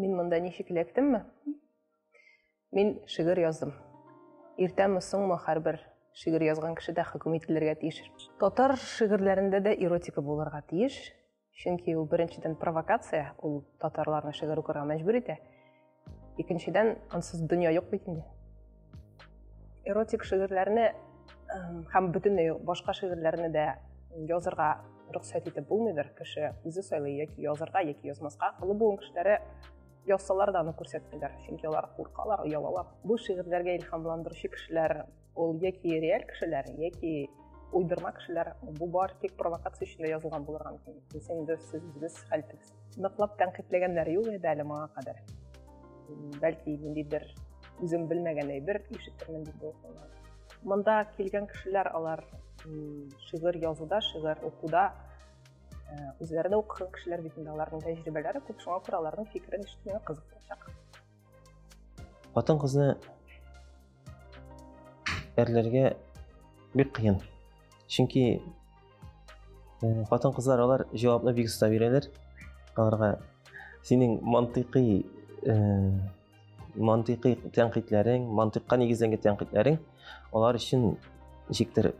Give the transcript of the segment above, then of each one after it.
Мин монда ничек эләктемме? Мин шигырь яздым. Иртәме, соңмы, һәрбер шигырь язган кеше дә хөкем ителергә тиеш. Татар шигырьләрендә дә эротика булырга тиеш. Чөнки ул беренчедән провокация, ул татарларны шигырь укырга мәҗбүр итә. Икенчедән, ансыз дөнья юк бит инде. Эротик шигырьләрне һәм бөтенләй башка шигырьләрне дә язырга рөхсәт итеп булмыйдыр. Кеше үзе сайлый яки язырга, яки язмаска. Олы буын кешеләре язсалар да аны күрсәтмиләр, чөнки алар куркалар, оялалар. Бу шигырьләргә илһамландыручы кешеләр ул яки реаль кешеләр, яки уйдырма кешеләр. Бу бар тик провокация өчен дә язылган булырга мөмкин. Сез инде сез үзегез хәл итегез. Ныклап тәнкыйтьләгәннәр юк иде әле моңа кадәр. Бәлки ниндидер үзем белмәгән әйбер ишетермен дип дулкынланам. Монда килгән кешеләр алар шигырь язуда, шигырь укуда үзләре дә укыган кешеләр бит инде, аларның тәҗрибәләре күп, шуңа күрә аларның фикерен ишетү миңа кызык булачак. Хатын-кызны әрләргә бик кыен. Чөнки хатын-кызлар алар җавапны бик оста бирәләр. Аларга синең мантыйкый мантыйкый тәнкыйтьләрең, мантыйкка нигезләнгән тәнкыйтьләрең алар өчен ничектер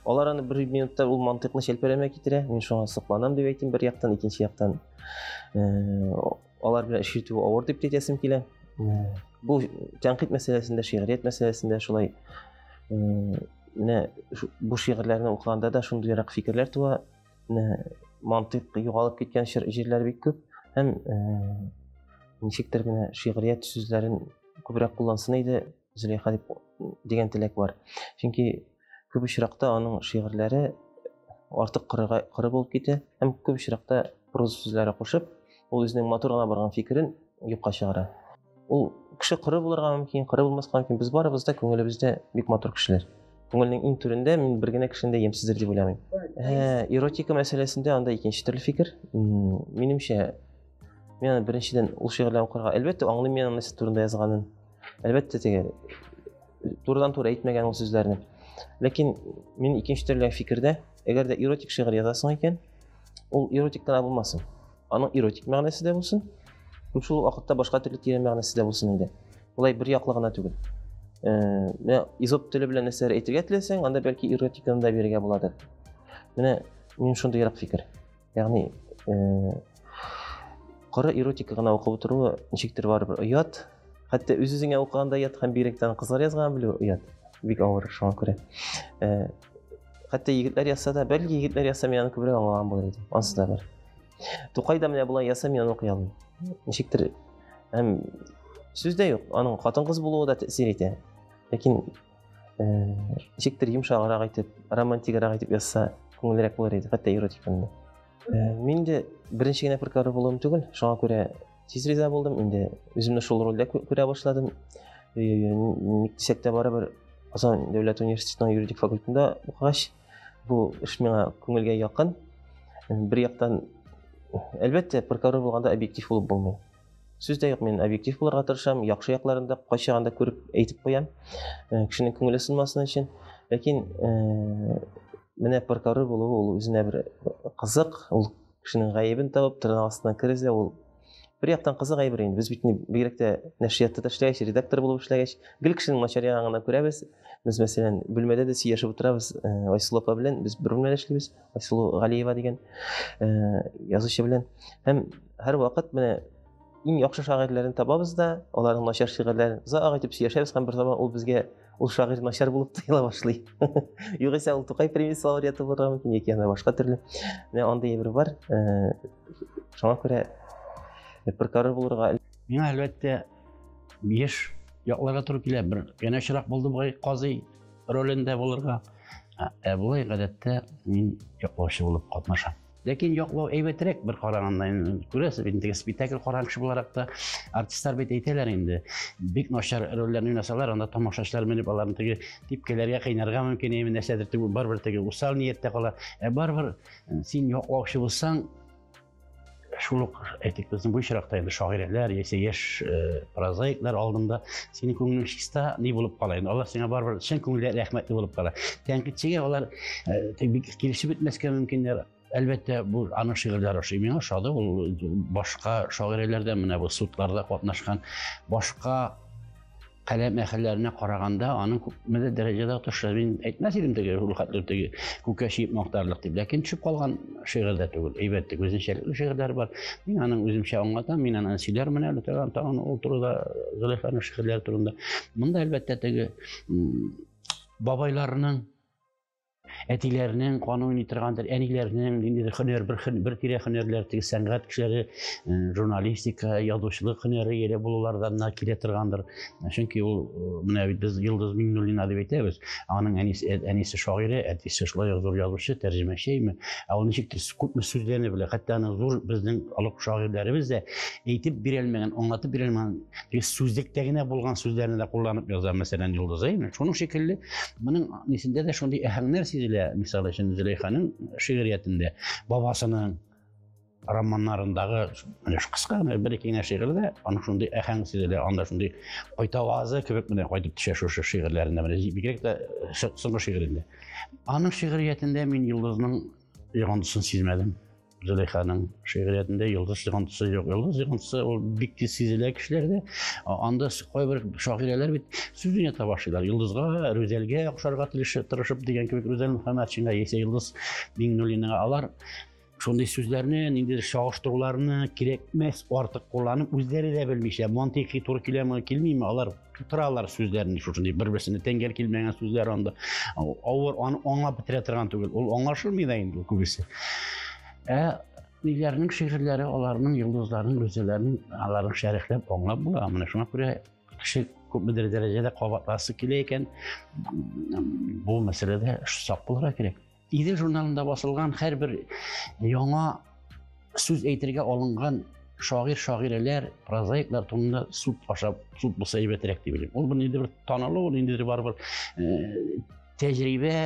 алар аны бер минутта ул мантыйкны чәлпәрәмә китерә. Мин шуңа сокланам дип әйтим бер яктан, икенче яктан алар белән эш итү авыр дип әйтәсем килә. Бу тәнкыйть мәсьәләсендә, шигърият мәсьәләсендә шулай. Менә бу шигырьләрне укыганда да шундыйрак фикерләр туа. Менә мантыйк югалып киткән җирләр бик күп һәм ничектер менә шигърият сүзләрен күбрәк куллансын иде Зөләйха дип дигән теләк бар. Чөнки күп очракта аның шигырьләре артык корыга коры булып китә һәм күп очракта проза сүзләре кушып, ул үзенең матур гына барган фикерен юкка чыгара. Ул кеше коры булырга мөмкин, коры булмаска мөмкин. Без барыбыз да күңелебездә бик матур кешеләр. Күңелнең иң түрендә мин бер генә кешене дә ямьсездер дип уйламыйм. Эротика мәсьәләсендә анда икенче төрле фикер. Минемчә, мин аны беренчедән ул шигырьләрне укырга, әлбәттә, аңлыйм мин аның нәрсә турында язганын. Әлбәттә, теге турыдан-туры әйтмәгән ул сүзләрне. Ләкин мин икенче төрле фикердә, әгәр дә эротик шигырь язасың икән, ул эротик кына булмасын. Аның эротик мәгънәсе дә булсын, һәм шул вакытта башка төрле тирән мәгънәсе дә булсын инде. Болай бер яклы гына түгел. Менә изоп теле белән нәрсәләр әйтергә теләсәң, анда бәлки эротиканы да бирергә буладыр. Менә минем шундыйрак фикер. Ягъни, коры эротика гына укып утыруы ничектер барыбер оят. Хәтта үз-үзеңә укыганда оят һәм бигрәк тә кызлар язганын белү оят. Бик авыр шуңа күрә. Хәтта егетләр язса да, бәлки егетләр язса мин аны күбрәк аңлаган булыр идем. Ансы да бар. Тукай да менә болай язса мин аны укый алмыйм. Ничектер һәм сүз дә юк, аның хатын-кыз булуы да тәэсир итә. Ләкин ничектер йомшаграк итеп, романтиграк итеп язса, күңеллерәк булыр иде, хәтта эротиканы да. Мин инде беренче генә прокурор булуым түгел, шуңа күрә тиз риза булдым. Инде үземне шул рольдә күрә башладым. Ник дисәк тә барыбер Казан дәүләт университетының юридик факультетында укыгач, бу эш миңа күңелгә якын. Бер яктан, әлбәттә, прокурор булганда объектив булып булмый. Сүз дә юк, мин объектив булырга тырышам, яхшы якларын да кайчагында күреп әйтеп куям, кешенең күңеле сынмасын өчен. Ләкин менә прокурор булуы ул үзенә бер кызык, ул кешенең гаебен табып, тырнак астына керезә, ул бер яктан кызык әйбер инде. Без бит бигрәк тә нәшриятта да эшләгәч, редактор булып эшләгәч, гел кешенең начар ягын гына күрәбез. Без, мәсәлән, бүлмәдә дә сөйләшеп утырабыз, Айсылу апа белән, без бер бүлмәдә эшлибез. Айсылу Галиева дигән язучы белән. Һәм һәрвакыт менә иң яхшы шагыйрьләрен табабыз да, аларның начар шигырьләрен озак итеп сөйләшәбез һәм бер заман ул безгә ул шагыйрь начар булып тоела башлый. Югыйсә ул Тукай премиясе лауреаты булырга мөмкин яки анда башка төрле. Менә андый әйбер бар. Шуңа күрә прокурор булырга Миңа әлбәттә еш якларга туры килә. Бер генә очрак булды бугай казый ролендә булырга. Ә болай гадәттә мин яклаучы булып катнашам. Ләкин яклау әйбәтрәк бер караганда, күрәсез бит, теге спектакль караган кеше буларак та артистлар бит әйтәләр инде, бик начар рольләрне уйнасалар, анда тамашачылар менеп аларны теге типкәләргә, кыйнарга мөмкин, яме нәрсәдер теге барыбер теге усал нияттә кала. Ә барыбер син яклаучы булсаң, шул ук әйтик безнең бу очракта инде шагыйрәләр яисә яшь прозаиклар алдында синең күңелең чиста ни булып кала инде, алар сиңа барыбер чын күңелдән рәхмәтле булып кала. Тәнкыйтьчегә алар бик килешеп бетмәскә мөмкиннәр. Әлбәттә, бу аның шигырьләре ошый миңа, ошады. Ул башка шагыйрәләрдә менә бу судларда катнашкан башка каләм әһелләренә караганда аның күпмедер дәрәҗәдә отышлы. Мин әйтмәс идем теге ул хәтле теге күккә чөеп мактарлык дип. Ләкин төшеп калган шигырь дә түгел. Әйбәт тик үзенчәлекле шигырьләр бар. Мин аның үземчә аңлатам, мин аны сөйләрмен әле тагын, тагын ул турыда Зөләйханың шигырьләре турында. Монда әлбәттә теге бабайларының әтиләренең каны уйный торгандыр, әниләренең ниндидер һөнәр, бер, бер тирә һөнәрләр, теге сәнгать кешеләре, э, журналистика, язучылык һөнәре ияле булулардан да килә торгандыр. Чөнки ул э, менә бит без Йолдыз Миңнуллина дип әйтәбез. Аның әнисе, әнисе шагыйрә, әтисе шулай ук зур язучы, тәрҗемәче име. Ә ул ничектер күпме сүзләрне белә. Хәтта аның зур безнең олуг шагыйрьләребез дә әйтеп бирәлмәгән, аңлатып бирәлмәгән теге сүзлектә генә булган сүзләрне дә кулланып яза, мәсәлән, Йолдыз, әйеме? Шуның шикелле моның нисендә дә шундый әһәңнәр сизелә, мисал өчен, Зөләйханың шигъриятендә, бабасының романнарындагы менә шу кыска гына бер ике генә шигырьдә аның шундый әһәң сизелә, анда шундый кайтавазы кебек менә кайтып төшә шушы шигырьләрендә, менә бигрәк тә соңгы шигырендә. Аның шигъриятендә мин Йолдызның йогынтысын сизмәдем. Зөләйханың шигъриятендә йолдыз йогынтысы юк. Йолдыз йогынтысы ул бик тиз сизелә кешеләрдә. Анда кайбер шагыйрәләр бит сүз уйната башлыйлар. Йолдызга, Рүзәлгә охшарга тырышып дигән кебек Рүзәл Мөхәммәтшинга яисә Йолдыз Миңнуллинага алар шундый сүзләрне, ниндидер чагыштыруларны кирәкмәс артык кулланып, үзләре дә белмичә, мантыйкый туры киләме, килмиме, алар тутыралар сүзләрне шушындый бер-берсенә тәңгәл килмәгән сүзләр анда. Авыр, аны аңлап бетерә торган түгел. Ул аңлашылмый да инде күбесе. Ә ниләрнең шигырьләре, аларның йолдызларның, рүзәләрнең, аларның шәрехләп аңлап була. Менә шуңа күрә кеше күпмедер дәрәҗәдә кабатласы килә икән, бу мәсьәләдә сак булырга кирәк. Идел журналында басылган һәрбер яңа сүз әйтергә алынган шагыйрь, шагыйрәләр, прозаиклар турында суд аша суд булса әйбәтрәк дип уйлыйм. Ул бер ниндидер танылу, ниндидер барыбер э, тәҗрибә,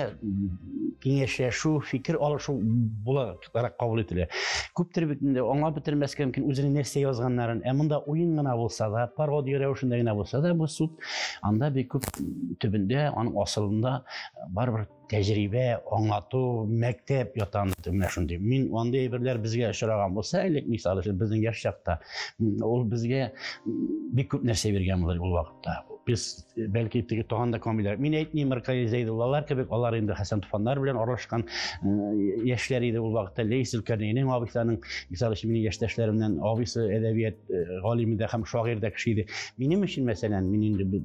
киңәшләшү, фикер алышу буларак кабул ителә. Күптер бит инде аңлап бетермәскә мөмкин үзенең нәрсә язганнарын. Ә монда уен гына булса да, пародия рәвешендә генә булса да, бу суд анда бик күп төбендә, аның асылында барыбер тәҗрибә, аңлату, мәктәп ята менә шундый. Мин андый әйберләр безгә очраган булса, элек, мисал өчен, безнең яшь чакта, ул безгә бик күп нәрсә биргән булыр ул вакытта. Без бәлки теге тагын да камилрәк. Мин әйтмим, Ркаил Зәйдуллалар кебек, алар инде Хәсән Туфаннар белән аралашкан яшьләр иде ул вакытта. Ләйс Зөлкәрнәйнең абыйсының, мисал өчен, минем яшьтәшләремнән абыйсы әдәбият галиме дә һәм шагыйрь дә кеше иде. Минем өчен, мәсәлән, мин инде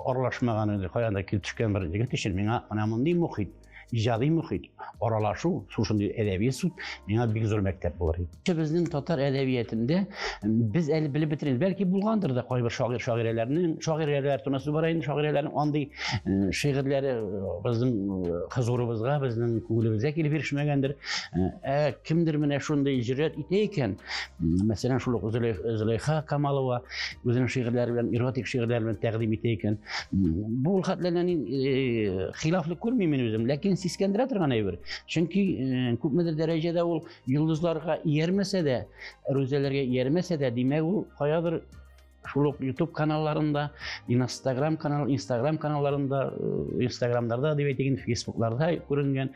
аралашмаган инде каян да килеп төшкән бер егет өчен миңа менә мондый мохит, иҗади мохит, аралашу, шушындый әдәби суд миңа бик зур мәктәп булыр иде. Безнең татар әдәбиятында без әле белеп бетермибез. Бәлки булгандыр да кайбер шагыйрь шагыйрәләрнең, шагыйрәләр турында сүз бара инде, шагыйрәләрнең андый э, шигырьләре э, безнең э, хозурыбызга, безнең күңелебезгә килеп ирешмәгәндер. Ә кемдер менә шундый җөрьәт итә икән, мәсәлән, шул ук Зөләйха Камалова үзенең шигырьләре белән, эротик шигырьләре белән тәкъдим итә икән. Бу ул хәтле э, хилафлык күрмим мин үзем, ләкин сискәндерә торган әйбер. Чөнки э, күпмедер дәрәҗәдә ул йолдызларга иярмәсә дә, рүзәләргә иярмәсә дә, димәк, ул каядыр шул ук YouTube каналларында, Instagram канал, Instagram каналларында, э, Instagramларда дип әйтик, Facebooklарда күренгән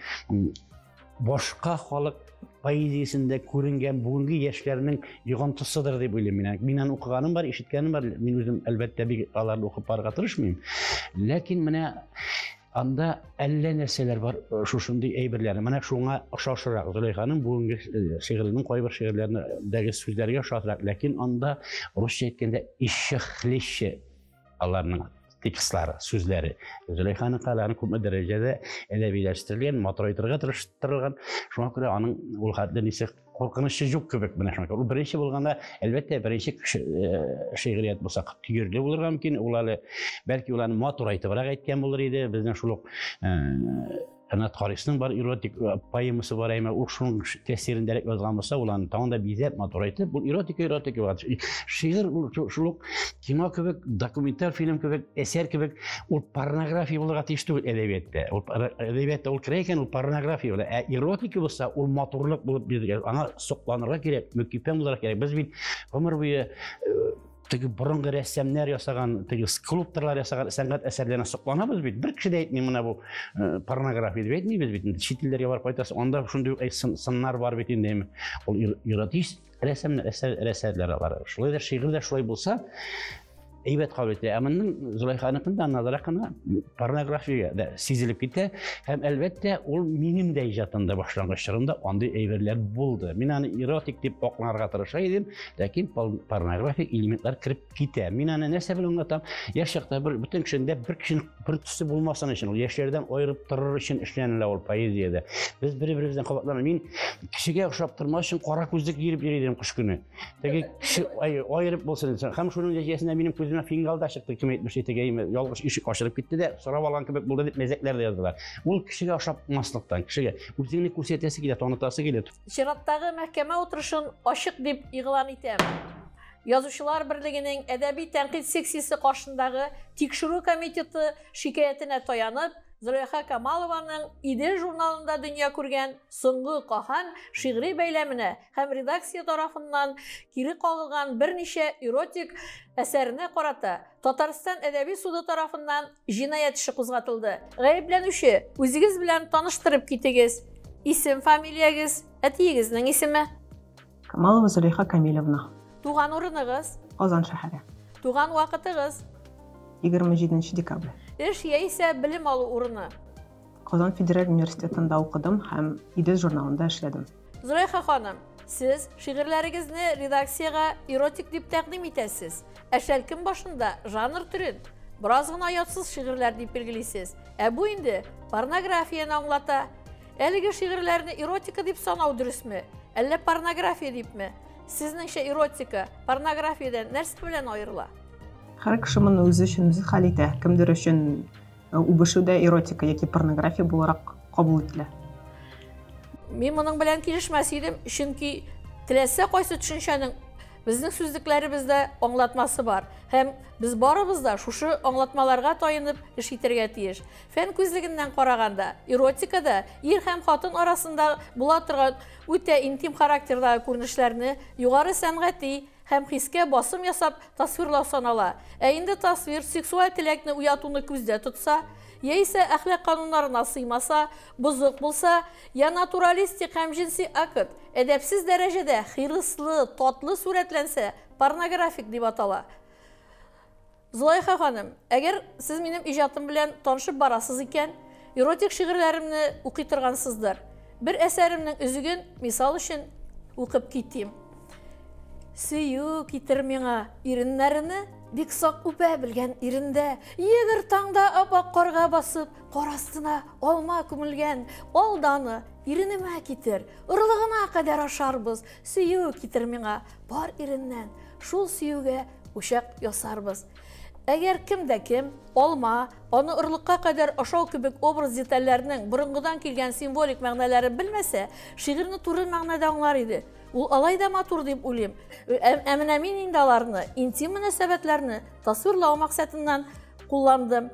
башка халык поэзиясендә күренгән бүгенге яшьләрнең йогынтысыдыр дип уйлыйм мин. Мин аны укыганым бар, ишеткәнем бар. Мин үзем әлбәттә бик аларны укып барырга тырышмыйм. Ләкин менә анда әллә нәрсәләр бар э, шушындый әйберләр. Менә шуңа охшашрак Зөләйханың бүгенге э, шигыренең кайбер шигырьләрендәге сүзләргә охшашрак. Ләкин анда русча әйткәндә еще хлеще аларның текстлары, сүзләре. Зөләйханың аларны күпме дәрәҗәдә әдәбиләштерелгән, матурайтырга тырыштырылган. Шуңа күрә аның ул хәтле нисе куркынычы юк кебек менә шуңа. Ул беренче булганда, әлбәттә, беренче э, шигърият булса, төерле булырга мөмкин. Ул әле бәлки ул аны матурайтыбрак әйткән булыр иде. Безнең шул ук э, Ренат Харисның бар эротик э, поэмасы бар, әмма ул шуның тәэсирендәрәк язган булса, ул аны тагын да бизәп, матурайтып, бу эротика эротика була. Шигырь ул шул ук кино кебек, документаль фильм кебек, әсәр кебек, ул порнография булырга тиеш түгел әдәбиятта. Ул әдәбиятта ул керә икән, ул порнография була. Ә эротика булса, ул матурлык булып бирелгән. Аңа сокланырга кирәк, мөкиббән булырга кирәк. Без бит гомер буе э, Теге борынгы рәссамнар ясаган, теге скульпторлар ясаган сәнгать әсәрләренә сокланабыз бит. Бер кеше дә әйтми, менә бу э, порнография дип әйтмибез бит. Инде чит илләргә барып кайтасың, анда шундый ук сыннар бар бит инде. Ул эротист рәсемнәр, әсәрләр алар. Шулай да шигырь дә шулай булса, әйбәт кабул ителә. Ә моның Зөләйханыкында назрак кына порнография дә сизелеп китә. Һәм әлбәттә, ул минем дә иҗатымда башлангыч чорымда андый әйберләр булды. Мин аны эротик дип акланырга тырыша идем, ләкин порнографик элементлар кереп китә. Мин аны нәрсә белән аңлатам? Яшь чакта бер бөтен кешенең дә бер кешенең бер төсе булмасын өчен, ул яшьләрдән аерып торыр өчен эшләнелә ул поэзиядә. Без бер-беребездән кабатлана. Мин кешегә охшап тормас өчен кара күзлек киеп йөри идем кыш көне. Теге кеше аерып булсын өчен. Һәм шуның нәтиҗәсендә минем күземә фингал да чыкты, кем әйтмешли, теге ялгыш ишек ачылып китте дә, сорап алган кебек булды дип мәзәкләр дә яздылар. Ул кешегә ошамаслыктан, кешегә үзеңне күрсәтәсе килә, танытасы килә. Чираттагы мәхкәмә утырышын ачык дип игълан итәм. Язучылар берлегенең әдәби тәнкыйть секциясе каршындагы тикшерү комитеты шикаятенә таянып, Зөләйха Камалованың Идел журналында дөнья күргән Соңгы каһан шигъри бәйләменә һәм редакция тарафыннан кире кагылган берничә эротик әсәренә карата Татарстан әдәби суды тарафыннан җинаять эше кузгатылды. Гаепләнүче, үзегез белән таныштырып китегез. Исем, фамилиягез, әтиегезнең исеме. Камалова Зөләйха Камилевна. Туган урыныгыз? Казан шәһәре. Туган вакытыгыз? 27 декабрь. Эш яисә белем алу урыны? Казан федераль университетында укыдым һәм Идел журналында эшләдем. Зөләйха ханым, сез шигырьләрегезне редакциягә эротик дип тәкъдим итәсез. Ә шәлкем башында жанр төрен бераз гына оятсыз шигырьләр дип билгелисез. Ә бу инде порнографияне аңлата. Әлеге шигырьләрне эротика дип санау дөресме? Әллә порнография дипме? Сезнеңчә эротика порнографиядән нәрсә белән аерыла? Һәр кеше моны үзе өчен үзе хәл итә. Кемдер өчен э, үбешү дә эротика яки порнография буларак кабул ителә. Мин моның белән килешмәс идем, чөнки теләсә кайсы төшенчәнең безнең сүзлекләребездә аңлатмасы бар. Һәм без барыбыз да шушы аңлатмаларга таянып эш итәргә тиеш. Фән күзлегеннән караганда, эротикада ир һәм хатын арасында була торган үтә интим характердагы күренешләрне югары сәнгати һәм хискә басым ясап тасвирлау санала. Ә инде тасвир сексуаль теләкне уятуны күздә тотса, яисә әхлак кануннарына сыймаса, бозык булса, я натуралистик һәм җенси акт әдәпсез дәрәҗәдә хирыслы, татлы сурәтләнсә, порнографик дип атала. Зулайха ханым, әгәр сез минем иҗатым белән танышып барасыз икән, эротик шигырьләремне укый торгансыздыр. Бер әсәремнең өзеген, мисал өчен, укып китим. Сөю китер миңа иреннәрне, бик сак үпә белгән ирендә. Егер таңда ап-ак карга басып, кар астына алма күмелгән, ал да аны иренемә китер, орлыгына кадәр ашарбыз. Сөю китер миңа бар иреннән, шул сөюгә учак ясарбыз. Әгәр кем дә кем алма, аны орлыкка кадәр ашау кебек образ детальләрнең борынгыдан килгән символик мәгънәләрен белмәсә, шигырьне туры мәгънәдә аңлар иде. Ул алай да матур дип уйлыйм. Ә, ә менә мин инде аларны интим мөнәсәбәтләрне тасвирлау максатыннан кулландым.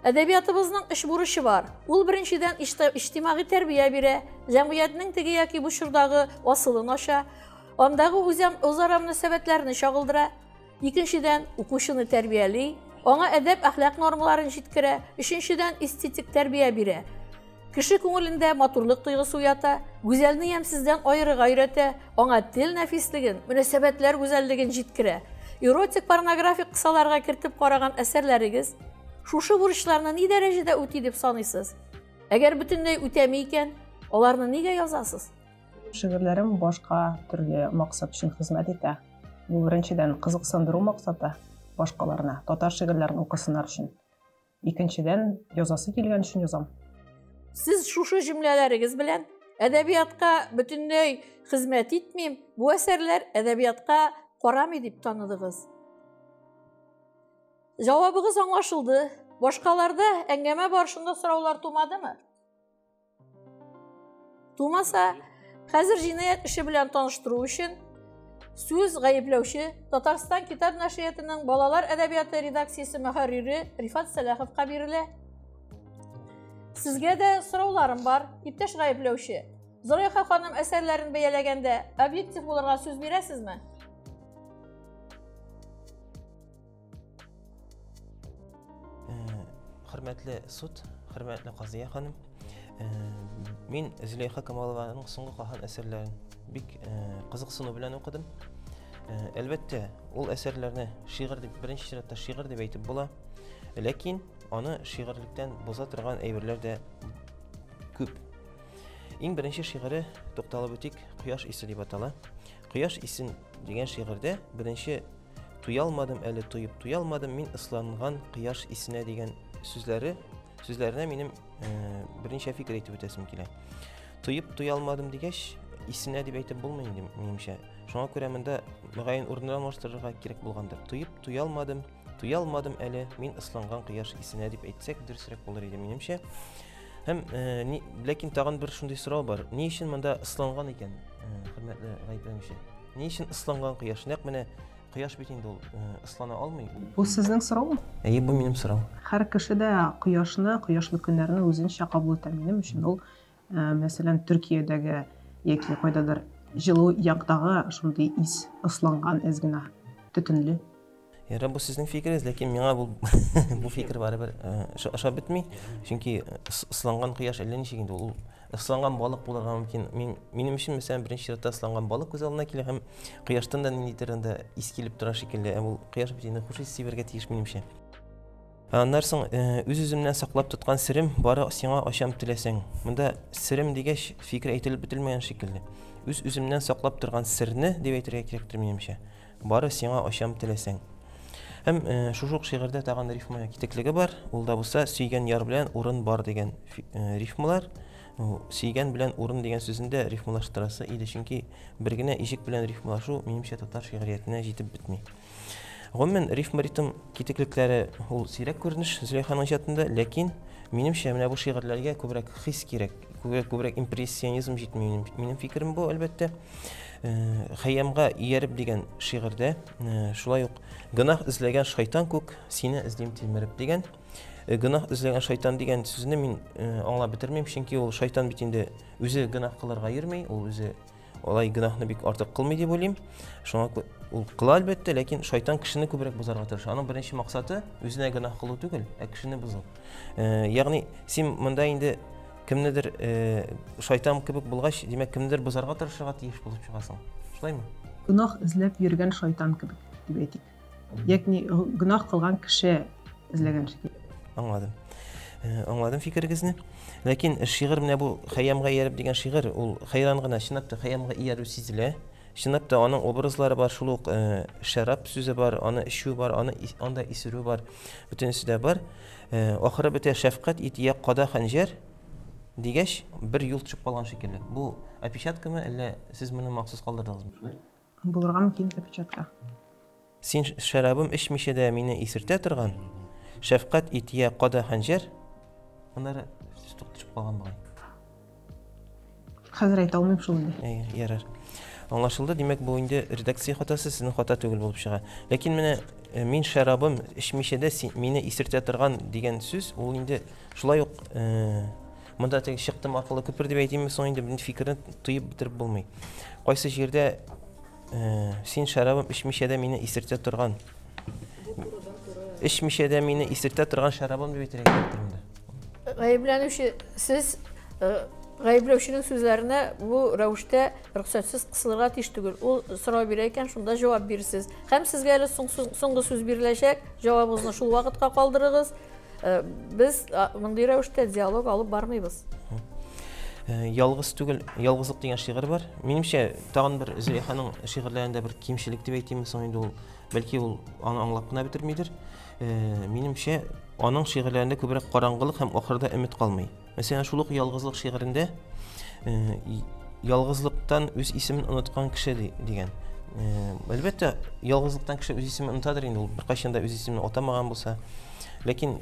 Әдәбиятыбызның өч бурычы бар. Ул беренчедән иҗтимагый тәрбия бирә, җәмгыятьнең теге яки бу чордагы асылын ача, андагы үзара мөнәсәбәтләрне чагылдыра. Икенчедән, укучыны тәрбияли, аңа әдәп-әхлак нормаларын җиткерә. Өченчедән, эстетик тәрбия бирә. Кеше күңелендә матурлык тойгысы уята, гүзәлне ямьсездән аерырга өйрәтә, аңа тел нәфислеген, мөнәсәбәтләр гүзәллеген җиткерә. Эротик порнографик кысаларга кертеп караган әсәрләрегез шушы бурычларны ни дәрәҗәдә үти дип саныйсыз? Әгәр бөтенләй үтәми икән, аларны нигә язасыз? Шигырьләрем башка төрле максат өчен хезмәт итә. Бу беренчедән кызыксындыру максаты башкаларны, татар шигырьләрен укысыннар өчен. Икенчедән, язасы килгән өчен язам. Сез шушы җөмләләрегез белән әдәбиятка бөтенләй хезмәт итмим, бу әсәрләр әдәбиятка карамый дип таныдыгыз. Җавабыгыз аңлашылды. Башкаларда әңгәмә барышында сораулар тумадымы? Тумаса, хәзер җинаять эше белән таныштыру өчен сүз гаепләүче Татарстан китап нәшриятының балалар әдәбияты редакциясе мөхәррире Рифат Сәлаховка бирелә. Сезгә дә сорауларым бар, иптәш гаепләүче. Зөләйха ханым әсәрләрен бәяләгәндә объектив булырга сүз бирәсезме? Хөрмәтле суд, хөрмәтле Казыя ханым, мин Зөләйха Камалованың соңгы каһан әсәрләрен бик кызыксыну белән укыдым. Әлбәттә, ул әсәрләрне шигырь дип, беренче чиратта шигырь дип әйтеп була. Ләкин аны шигырьлектән боза торган әйберләр дә күп. Иң беренче шигыре, тукталып үтик, Кояш исе дип атала. Кояш исен дигән шигырьдә беренче туялмадым әле туеп туялмадым мин ысланган кояш исенә дигән сүзләре сүзләренә минем берничә фикер әйтеп үтәсем килә. Туеп туялмадым дигәч, исенә дип әйтеп булмый инде минемчә. Шуңа күрә монда мөгаен урынын алмаштырырга кирәк булгандыр. Туеп туялмадым, туялмадым әле мин ысланган кояш исенә дип әйтсәк дөресрәк булыр иде минемчә. Һәм ни, ләкин тагын бер шундый сорау бар. Ни өчен монда ысланган икән, хөрмәтле гаепләнүче? Ни өчен ысланган кояш? Нәкъ менә кояш бит инде ул ыслана алмый. Бу сезнең сораумы? Әйе, бу минем сорау. Һәр кеше дә кояшны, кояшлы көннәрне үзенчә кабул итә. Минем өчен ул, мәсәлән, Төркиядәге яки кайдадыр җылы яктагы шундый ис, ысланган әз генә, төтенле. Ярар, бу сезнең фикерегез, ләкин миңа бу бу фикер барыбер ошап бетми. Чөнки ысланган кояш әллә ничек инде ул ысланган балык булырга мөмкин. Мин минем өчен мәсәлән беренче чиратта ысланган балык күз алдына килә һәм кояштан да ниндидер анда ис килеп тора шикелле. Ә ул кояш бит инде хуш ис сибәргә тиеш минемчә. Аннан соң үз-үземнән саклап тоткан серем бары сиңа ачам теләсәң. Монда серем дигәч фикер әйтелеп бетелмәгән шикелле. Үз-үземнән саклап торган серне дип әйтергә кирәктер минемчә. Бары сиңа ачам теләсәң. Һәм шушы ук шигырьдә тагын рифма китеклеге бар. Ул да булса сөйгән яр белән урын бар дигән рифмалар. Сөйгән белән урын дигән сүзен дә рифмалаштырасы иде, чөнки бер генә иҗек белән рифмалашу минемчә татар шигъриятенә җитеп бетми. Гомумән, рифма ритм китеклекләре ул сирәк күренеш Зөләйханың иҗатында, ләкин минемчә менә бу шигырьләргә күбрәк хис кирәк, күбрәк, күбрәк импрессионизм җитми минем фикерем бу, әлбәттә. Хәйямга ияреп дигән шигырьдә шулай ук гөнаһ эзләгән шайтан күк сине эзлим тилмереп дигән. Гөнаһ эзләгән шайтан дигән сүзне мин аңлап бетермим, чөнки ул шайтан бит инде үзе гөнаһ кылырга йөрми, ул үзе алай гөнаһны бик артык кылмый дип уйлыйм. Шуңа ул кыла әлбәттә, ләкин шайтан кешене күбрәк бозарга тырыша. Аның беренче максаты үзенә гөнаһ кылу түгел, ә кешене бозу. Ягъни син монда инде кемнедер шайтан кебек булгач, димәк, кемнедер бозарга тырышырга тиеш булып чыгасың. Шулаймы? Гөнаһ эзләп йөргән шайтан кебек дип әйтик. Ягъни гөнаһ кылган кеше эзләгән шикелле. Аңладым. Аңладым фикерегезне. Ләкин шигырь менә бу Хәйямга ияреп дигән шигырь, ул хәйран гына, чынлап та Хәйямга иярү сизелә. Чынлап та аның образлары бар, шул ук шәраб сүзе бар, аны эчү бар, аны анда исерү бар. Бөтенесе дә бар. Ахыры бетә шәфкать ит я када хәнҗәр дигәч, бер юл төшеп калган шикелле. Бу опечаткамы, әллә сез моны махсус калдырдыгызмы? Булырга мөмкин опечатка. Син шәрабым эчмичә дә мине исертә торган, шәфкать ит я када хәнҗәр. Аннары сүз төшеп калган бугай. Хәзер әйтә алмыйм шул инде. Әйе, ярар. Аңлашылды. Димәк, бу инде редакция хатасы, сезнең хата түгел булып чыга. Ләкин менә мин шәрабым эчмичә дә мине исертә торган дигән сүз, ул инде шулай ук монда теге чыктым акыллы күпер дип әйтимме соң инде, бу фикерне тоеп бетереп булмый. Кайсы җирдә син шәрабым эчмичә дә мине исертә торган. Эчмичә дә мине исертә торган шәрабым дип әйтергә кирәктер монда. Гаепләнүче, сез гаепләүченең сүзләренә бу рәвештә рөхсәтсез кысылырга тиеш түгел. Ул сорау бирә икән, шунда җавап бирсез. Һәм сезгә әле соңгы сүз биреләчәк, җавабыгызны шул вакытка калдырыгыз. Без мондый рәвештә диалог алып бармыйбыз. Ялгыз түгел, ялгызлык дигән шигырь бар. Минемчә, тагын бер Зөләйханың шигырьләрендә бер кимчелек дип әйтимме соң инде ул, бәлки ул аны аңлап кына бетермидер. Минемчә, аның шигырьләрендә күбрәк караңгылык һәм ахырда өмет калмый. Мәсәлән, шул ук ялгызлык шигырендә ялгызлыктан үз исемен оныткан кеше дигән. Әлбәттә, ялгызлыктан кеше үз исемен онытадыр инде, ул беркайчан да үз исемен атамаган булса. Ләкин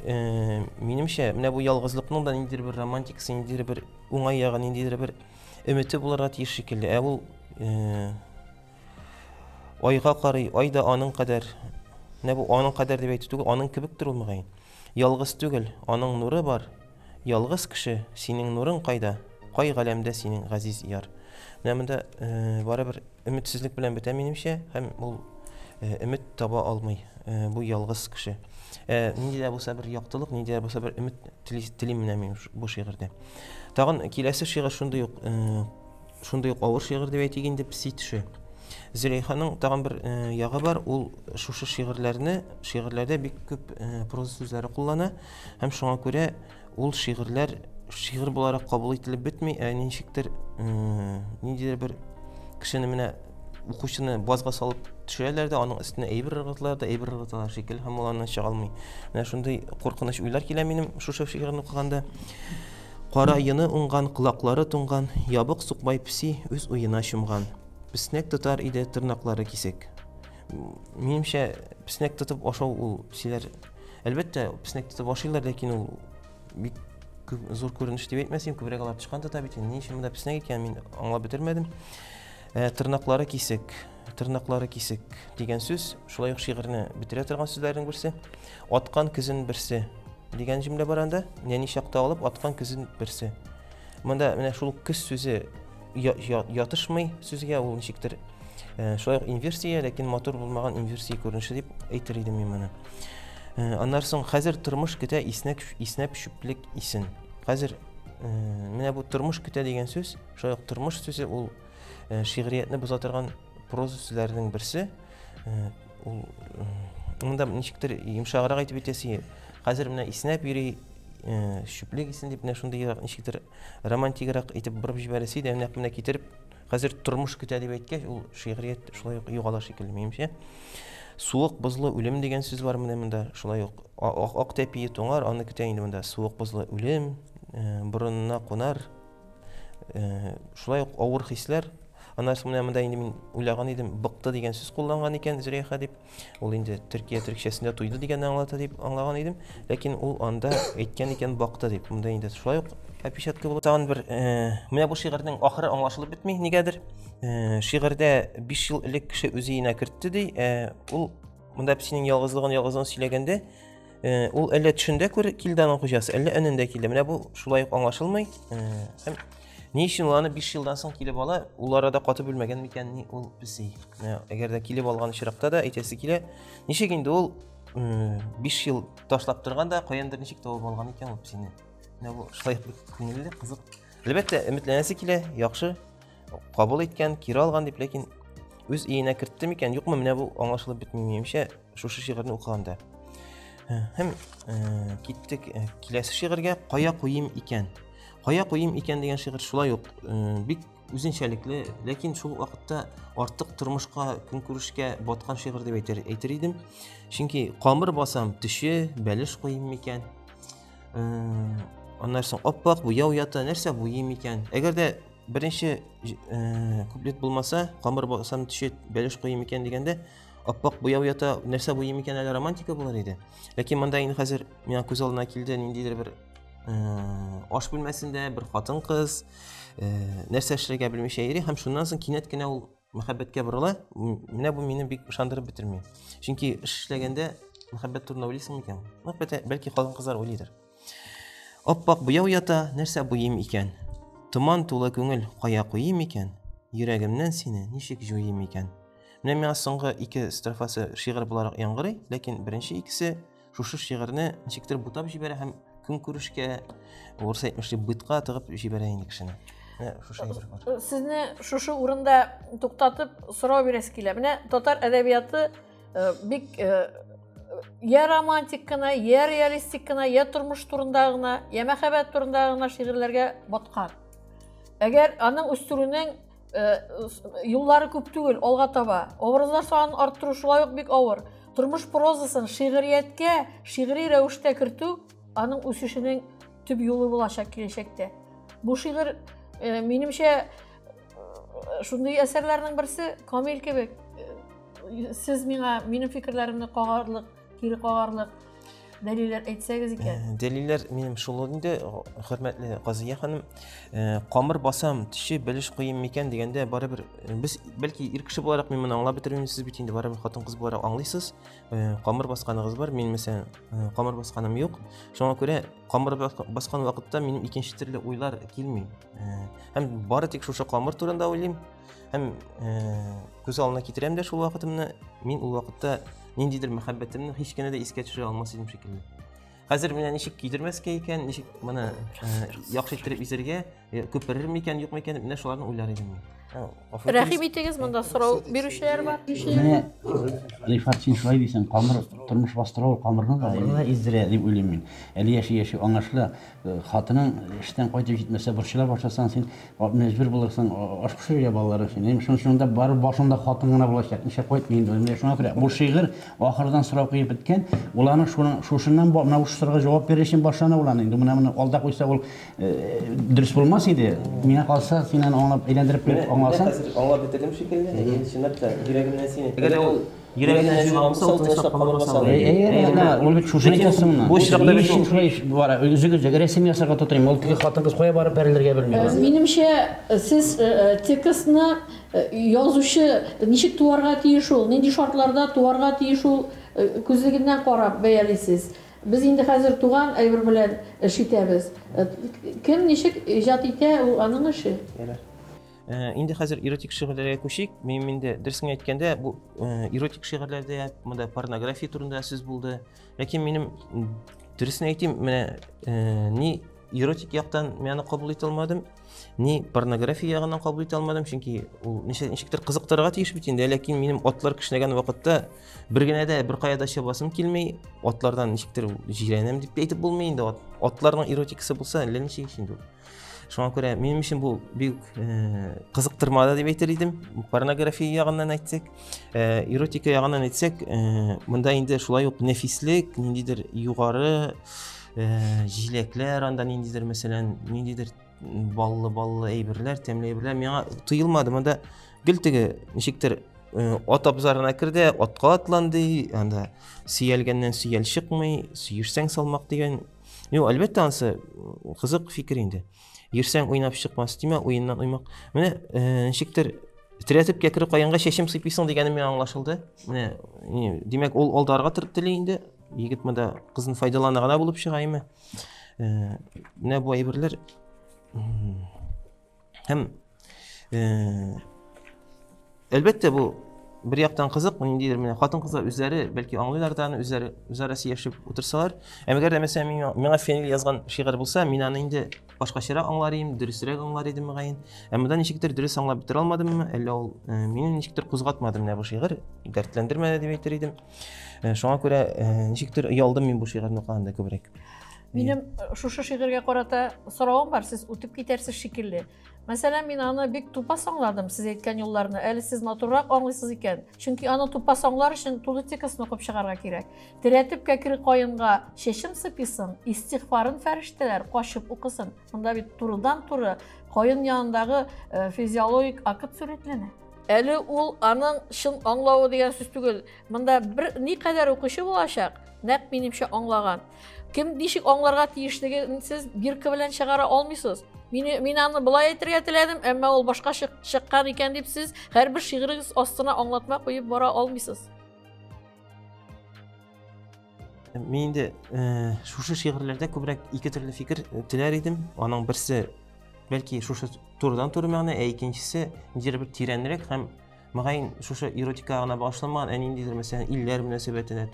минемчә, менә бу ялгызлыкның да ниндидер бер романтикасы, ниндидер бер уңай ягы, ниндидер бер өмете булырга тиеш шикелле. Ә ул айга карый, ай да аның кадәр. Менә бу аның кадәр дип әйтү түгел, аның кебектер ул мөгаен. Ялгыз түгел, аның нуры бар. Ялгыз кеше, синең нурың кайда? Кай галәмдә синең газиз яр? Менә монда барыбер өметсезлек белән бетә минемчә, һәм ул Өмет таба алмый бу ялгыз кеше. Нинди дә булса бер яктылык, нинди дә булса бер өмет телим менә мин бу шигырьдә. Тагын киләсе шигырь шундый ук шундый ук авыр шигырь дип әйтик инде, песи төше. Зөләйханың тагын бер ягы бар, ул шушы шигырьләрне, шигырьләрдә бик күп проза сүзләре куллана һәм шуңа күрә ул шигырьләр шигырь буларак кабул ителеп бетми, ә ничектер ниндидер бер кешене менә укучыны базга салып төшерәләр дә, аның өстенә әйбер ыргыталар да, әйбер ыргыталар шикелле, һәм ул аннан чыга алмый. Менә шундый куркыныч уйлар килә минем шушы шигырьне укыганда. Кара йоны уңган, колаклары туңган, ябык сукбай песи үз уена чумган. Песнәк тотар иде, тырнаклары кисек. Минемчә, песнәк тотып ашау ул песиләр, әлбәттә, песнәк тотып ашыйлар, ләкин ул бик күп, зур күренеш дип әйтмәс идем, күбрәк алар тычкан тота бит. Ни өчен монда песнәк икән, мин аңлап бетермәдем. Тырнаклары кисек, тырнаклары кисек дигән сүз, шулай ук шигырьне бетерә торган сүзләрнең берсе. Аткан көзен берсе дигән җөмлә бар анда. Нәни чакта алып аткан көзен берсе. Монда менә шул көз сүзе ятышмый сүзгә, ул ничектер шулай ук инверсия, ләкин матур булмаган инверсия күренеше дип әйтер идем мин моны. Аннан соң хәзер тормыш көтә иснәк, иснәп чүплек исен. Хәзер менә бу тормыш көтә дигән сүз, шулай ук тормыш сүзе ул шигъриятне боза торган проза сүзләренең берсе. Ул монда ничектер йомшаграк әйтеп әйтәсе, хәзер менә иснәп йөри, чүплек исен дип менә шундый ничектер романтиграк итеп борып җибәрәсе иде, нәкъ менә китереп хәзер тормыш көтә дип әйткәч, ул шигърият шулай ук югала шикелле, минемчә. Суык бозлы үлем дигән сүз бар менә монда, шулай ук ак тәпие туңар, аны көтә инде монда суык бозлы үлем, борынына кунар, шулай ук авыр хисләр. Аннан соң менә монда инде мин уйлаган идем, быкты дигән сүз кулланган икән Зөләйха дип. Ул инде Төркия төркчәсендә туйды дигәнне аңлата дип аңлаган идем. Ләкин ул анда әйткән икән бакты дип. Монда инде шулай ук опечатка булып. Тагын бер менә бу шигырьнең ахыры аңлашылып бетми нигәдер. Шигырьдә 5 ел элек кеше үз өенә кертте ди. Ул монда песинең ялгызлыгын ялгызлыгын сөйләгәндә, ул әллә төшендә күр килде аның хуҗасы, әллә өнендә килде. Менә бу шулай ук аңлашылмый. Һәм ни өчен ул аны 5 елдан соң килеп ала? Ул арада катып үлмәгән микән ни ул песи? Әгәр дә килеп алган очракта да әйтәсе килә, ничек инде ул 5 ел ташлап торган да, каяндыр ничек табып алган икән ул песине? Менә бу шулай бик күңелле, кызык. Әлбәттә, өметләнәсе килә, яхшы кабул иткән, кире алган дип, ләкин үз өенә кертте микән, юкмы, менә бу аңлашылып бетми минемчә, шушы шигырьне укыганда. Һәм киттек киләсе шигырьгә, Кая куйым икән? Кая куйым икән дигән шигырь шулай ук бик үзенчәлекле, ләкин шул вакытта артык тормышка, көнкүрешкә баткан шигырь дип әйтер, әйтер идем. Чөнки камыр басам, төше, бәлеш куйым микән? Аннан соң аппак буяу ята, нәрсә буйым икән? Әгәр дә беренче куплет булмаса, камыр басам, төше, бәлеш куйым икән дигәндә, аппак буяу ята, нәрсә буйым икән әле романтика булыр иде. Ләкин монда инде хәзер миңа күз алдына килде ниндидер бер аш бүлмәсендә бер хатын-кыз нәрсә эшләргә белмичә йөри һәм шуннан соң кинәт кенә ул мәхәббәткә борыла. Менә бу мине бик ышандырып бетерми. Чөнки эш эшләгәндә мәхәббәт турында уйлыйсың микән? Мәхәббәт, бәлки хатын-кызлар уйлыйдыр. Аппак буяу ята, нәрсә буйым икән? Томан тулы күңел кая куйым икән? Йөрәгемнән сине ничек җуйым икән? Менә миңа соңгы ике строфасы шигырь буларак яңгырый, ләкин беренче икесе шушы шигырьне ничектер бутап җибәрә һәм көнкүрешкә, урыс әйтмешли, бытка тыгып җибәрә инде кешене. Менә шушы әйбер бар. Сезне шушы урында туктатып сорау бирәсе килә. Менә татар әдәбияты бик я романтик кына, я реалистик кына, я тормыш турында гына, я мәхәббәт турында гына шигырьләргә баткан. Әгәр аның үстерүнең юллары күп түгел, алга таба. Образлар санын арттыру шулай ук бик авыр. Тормыш прозасын шигърияткә, шигъри рәвештә кертү аның үсешенең төп юлы булачак киләчәктә. Бу шигырь, минемчә, шундый әсәрләрнең берсе, Камил кебек. Сез миңа минем фикерләремне кагарлык, кире кагарлык. Дәлилләр әйтсәгез икән. Дәлилләр минем шул инде, хөрмәтле Казыя ханым. Камыр басам, төче бәлеш куйыйм микән дигәндә, барыбер без бәлки ир кеше буларак мин моны аңлап бетермим, сез бит инде барыбер хатын-кыз буларак аңлыйсыз. Камыр басканыгыз бар, мин мәсәлән камыр басканым юк. Шуңа күрә камыр баскан вакытта минем икенче төрле уйлар килми. Һәм бары тик шушы камыр турында уйлыйм. Һәм күз алдына китерәм дә шул вакытымны, мин ул вакытта ниндидер мәхәббәтемне һич кенә дә искә төшерә алмас идем шикелле. Хәзер менә ничек кидермәскә икән, ничек моны яхшы иттереп изергә, күперер микән, юк микән, менә шуларны уйлар идем мин. Рәхим итегез, монда сорау бирүчеләр бар. Менә Рифат, син шулай дисең, камыр тормыш бастыра ул камырны да издерә дип уйлыйм мин. Әле яши-яши аңлашыла. Хатының эштән кайтып җитмәсә, борчыла башласаң, син мәҗбүр булырсың аш пешерергә балалар өчен. Әйме, шуның өчен анда бары башыңда хатын гына булачак. Нишләп кайтмый инде? Менә шуңа күрә бу шигырь ахырдан сорау куеп беткән. Ул аның шуның шушыннан менә бу сорауга җавап бирер өчен башлана ул аны. Инде менә моны алда куйса ул дөрес булмас иде. Миңа калса, син аны аңлап әйләндереп куеп аңласаң. Хәзер аңлап бетердем шикелле. Ләкин чынлап та йөрәгемнән сине. Әгәр ул йөрәгеннән җыйган булса, ул тынычлап камыр баса алыр иде. Әйе, ул бит шушыны әйтәсең моннан. Бу очракта бит ул шулай бара. Үзегез рәсем ясарга тотыйм. Ул теге хатын-кыз кая барып бәрелергә белми. Минемчә, сез текстны язучы ничек туарга тиеш ул, нинди шартларда туарга тиеш ул күзлегеннән карап бәялисез. Без инде хәзер туган әйбер белән эш итәбез. Кем ничек иҗат итә, ул аның эше. Инде хәзер эротик шигырьләргә күчик. Минем инде дөресен әйткәндә, бу эротик шигырьләрдә монда порнография турында сүз булды. Ләкин минем дөресен әйтим, менә ни эротик яктан мин аны кабул итә алмадым, ни порнография ягыннан кабул итә алмадым, чөнки ул ничектер кызыктырырга тиеш бит инде. Ләкин минем атлар кешнәгән вакытта бер генә дә бер кая да чабасым килми, атлардан ничектер җирәнәм дип әйтеп булмый инде. Атларның эротикасы булса, әллә ничек инде ул. Шуңа күрә минем өчен бу бик кызыктырмады дип әйтер идем. Порнография ягыннан әйтсәк, эротика ягыннан әйтсәк, монда инде шулай ук нәфислек, ниндидер югары җиләкләр, анда ниндидер, мәсәлән, ниндидер баллы-баллы әйберләр, тәмле әйберләр миңа тоелмады. Монда гел теге ничектер ат абзарына керде, атка атланды, анда сөялгәннән сөял чыкмый, сөешсәң салмак дигән. Юк, әлбәттә, анысы кызык фикер инде. Йөрсәң уйнап чыкмас димә, уеннан уймак. Менә ничектер терәтеп кәкре каенга чәчем сыйпыйсың дигәне миңа аңлашылды. Менә, димәк, ул алдарга торып тели инде. Егет монда кызын файдалана гына булып чыга име. Менә бу әйберләр. Һәм әлбәттә, бу бер яктан кызык, ниндидер менә хатын-кызлар үзләре бәлки аңлыйлар да аны, үзләре үзара сөйләшеп утырсалар. Ә әгәр дә мәсәлән миңа Фәнил язган шигырь булса, мин аны инде башкачарак аңлар идем, дөресрәк аңлар идем мөгаен. Ә монда ничектер дөрес аңлап бетерә алмадыммы, әллә ул мине ничектер кузгатмады менә бу шигырь, дәртләндермәде дип әйтер идем. Шуңа күрә ничектер оялдым мин бу шигырьне укыганда күбрәк. Минем шушы шигырьгә карата соравым бар, сез үтеп китәрсез шикелле. Мәсәлән, мин аны бик тупас аңладым, сез әйткән юлларны. Әле сез матуррак аңлыйсыз икән. Чөнки аны тупас аңлар өчен тулы текстны укып чыгарга кирәк. Терәтеп кәкре каенга чәчем сыпыйсың, истигъфарын фәрештәләр качып укысын. Монда бит турыдан-туры каен янындагы физиологик акт сурәтләнә. Әле ул аның чын аңлавы дигән сүз түгел. Монда бер никадәр укучы булачак, нәкъ минемчә аңлаган. Кем ничек аңларга тиешлеген сез бирка белән чыгара алмыйсыз. Мин аны болай әйтергә теләдем, әмма ул башка чыккан икән дип сез һәрбер шигырегез астына аңлатма куеп бара алмыйсыз. Мин инде шушы шигырьләрдә күбрәк ике төрле фикер теләр идем. Аның берсе бәлки шушы турыдан-туры мәгънә, ә икенчесе ниндидер бер тирәнрәк һәм мөгаен шушы эротикага гына багышланмаган, ә ниндидер, мәсәлән, илләр мөнәсәбәтенә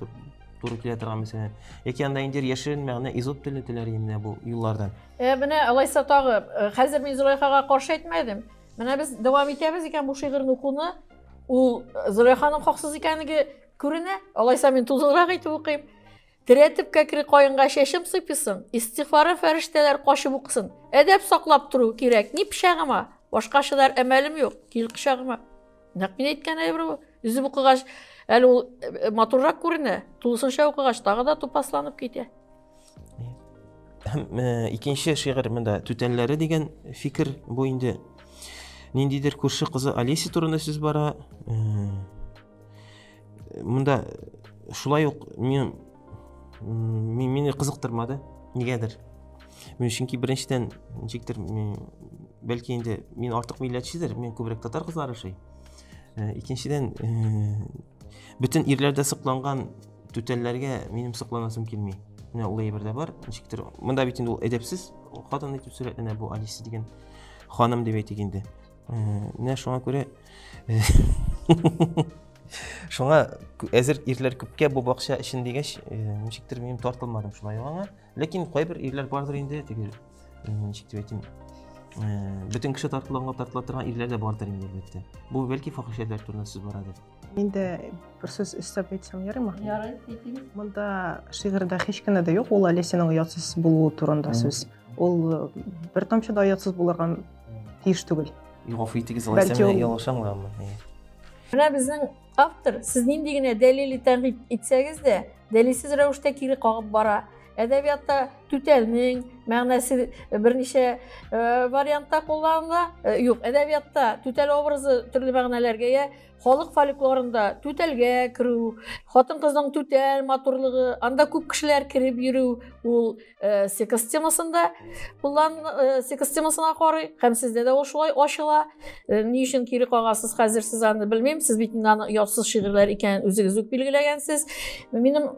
туры килә торган, мәсәлән, яки анда ниндидер яшерен мәгънә изоп теле теләр идем менә бу юллардан. Менә алайса тагы, хәзер мин Зөләйхага каршы әйтмәдем. Менә без дәвам итәбез икән бу шигырьне укуны, ул Зөләйханың хаксыз икәнлеге күренә. Алайса мин тулырак итеп укыйм. Терәтеп кәкре каенга чәчем сыйпыйсың, истигъфары фәрештәләр качып укысын. Әдәп саклап тору кирәк, ни пычагыма, башка чыдар әмәлем юк, кил кочагыма. Нәкъ мин әйткән әйбер бу. Өзеп укыгач, әле ул матуррак күренә, тулысынча укыгач, тагы да тупасланып китә. Һәм икенче шигырь монда түтәлләре дигән фикер бу инде. Ниндидер күрше кызы Олеся турында сүз бара. Монда шулай ук мин Мине кызыктырмады. Нигәдер. Мин чөнки беренчедән ничектер, бәлки инде мин артык милләтчедер, мин күбрәк татар кызлары ошый. Икенчедән, бөтен ирләрдә сокланган түтәлләргә минем сокланасым килми. Менә ул әйбер дә бар. Ничектер, монда бит инде ул әдәпсез хатын итеп сурәтләнә бу Алиса дигән ханым дип әйтик инде. Менә шуңа күрә шуңа әзер ирләр күпкә бу бакча өчен дигәч, ничектер мин тартылмадым шулай аңа. Ләкин кайбер ирләр бардыр инде, теге ничек дип әйтим, бөтен кеше тартылганга тартыла торган ирләр дә бардыр инде, әлбәттә. Бу бәлки фахишәләр турында сүз барадыр. Мин дә бер сүз өстәп әйтсәм ярыймы? Ярый, әйтегез. Монда шигырьдә һич кенә дә юк, ул Олесяның оятсыз булуы турында сүз. Ул бер тамчы да оятсыз булырга тиеш түгел. Гафу итегез, алайса мин ялгыш аңлаганмын. Менә безнең автор, сез нинди генә дәлил тәнкыйть итсәгез дә, дәлилсез рәвештә кире кагып бара. Әдәбиятта түтәлнең мәгънәсе берничә вариантта кулланыла. Юк, әдәбиятта түтәл образы төрле мәгънәләргә ия. Халык фольклорында түтәлгә керү, хатын-кызның түтәл матурлыгы, анда күп кешеләр кереп йөрү, ул секс темасында куллан секс темасына карый һәм сездә дә ул шулай ачыла. Ни өчен кире кагасыз хәзер сез аны белмим. Сез бит инде аны оятсыз шигырьләр икәнен үзегез үк билгеләгәнсез. Минем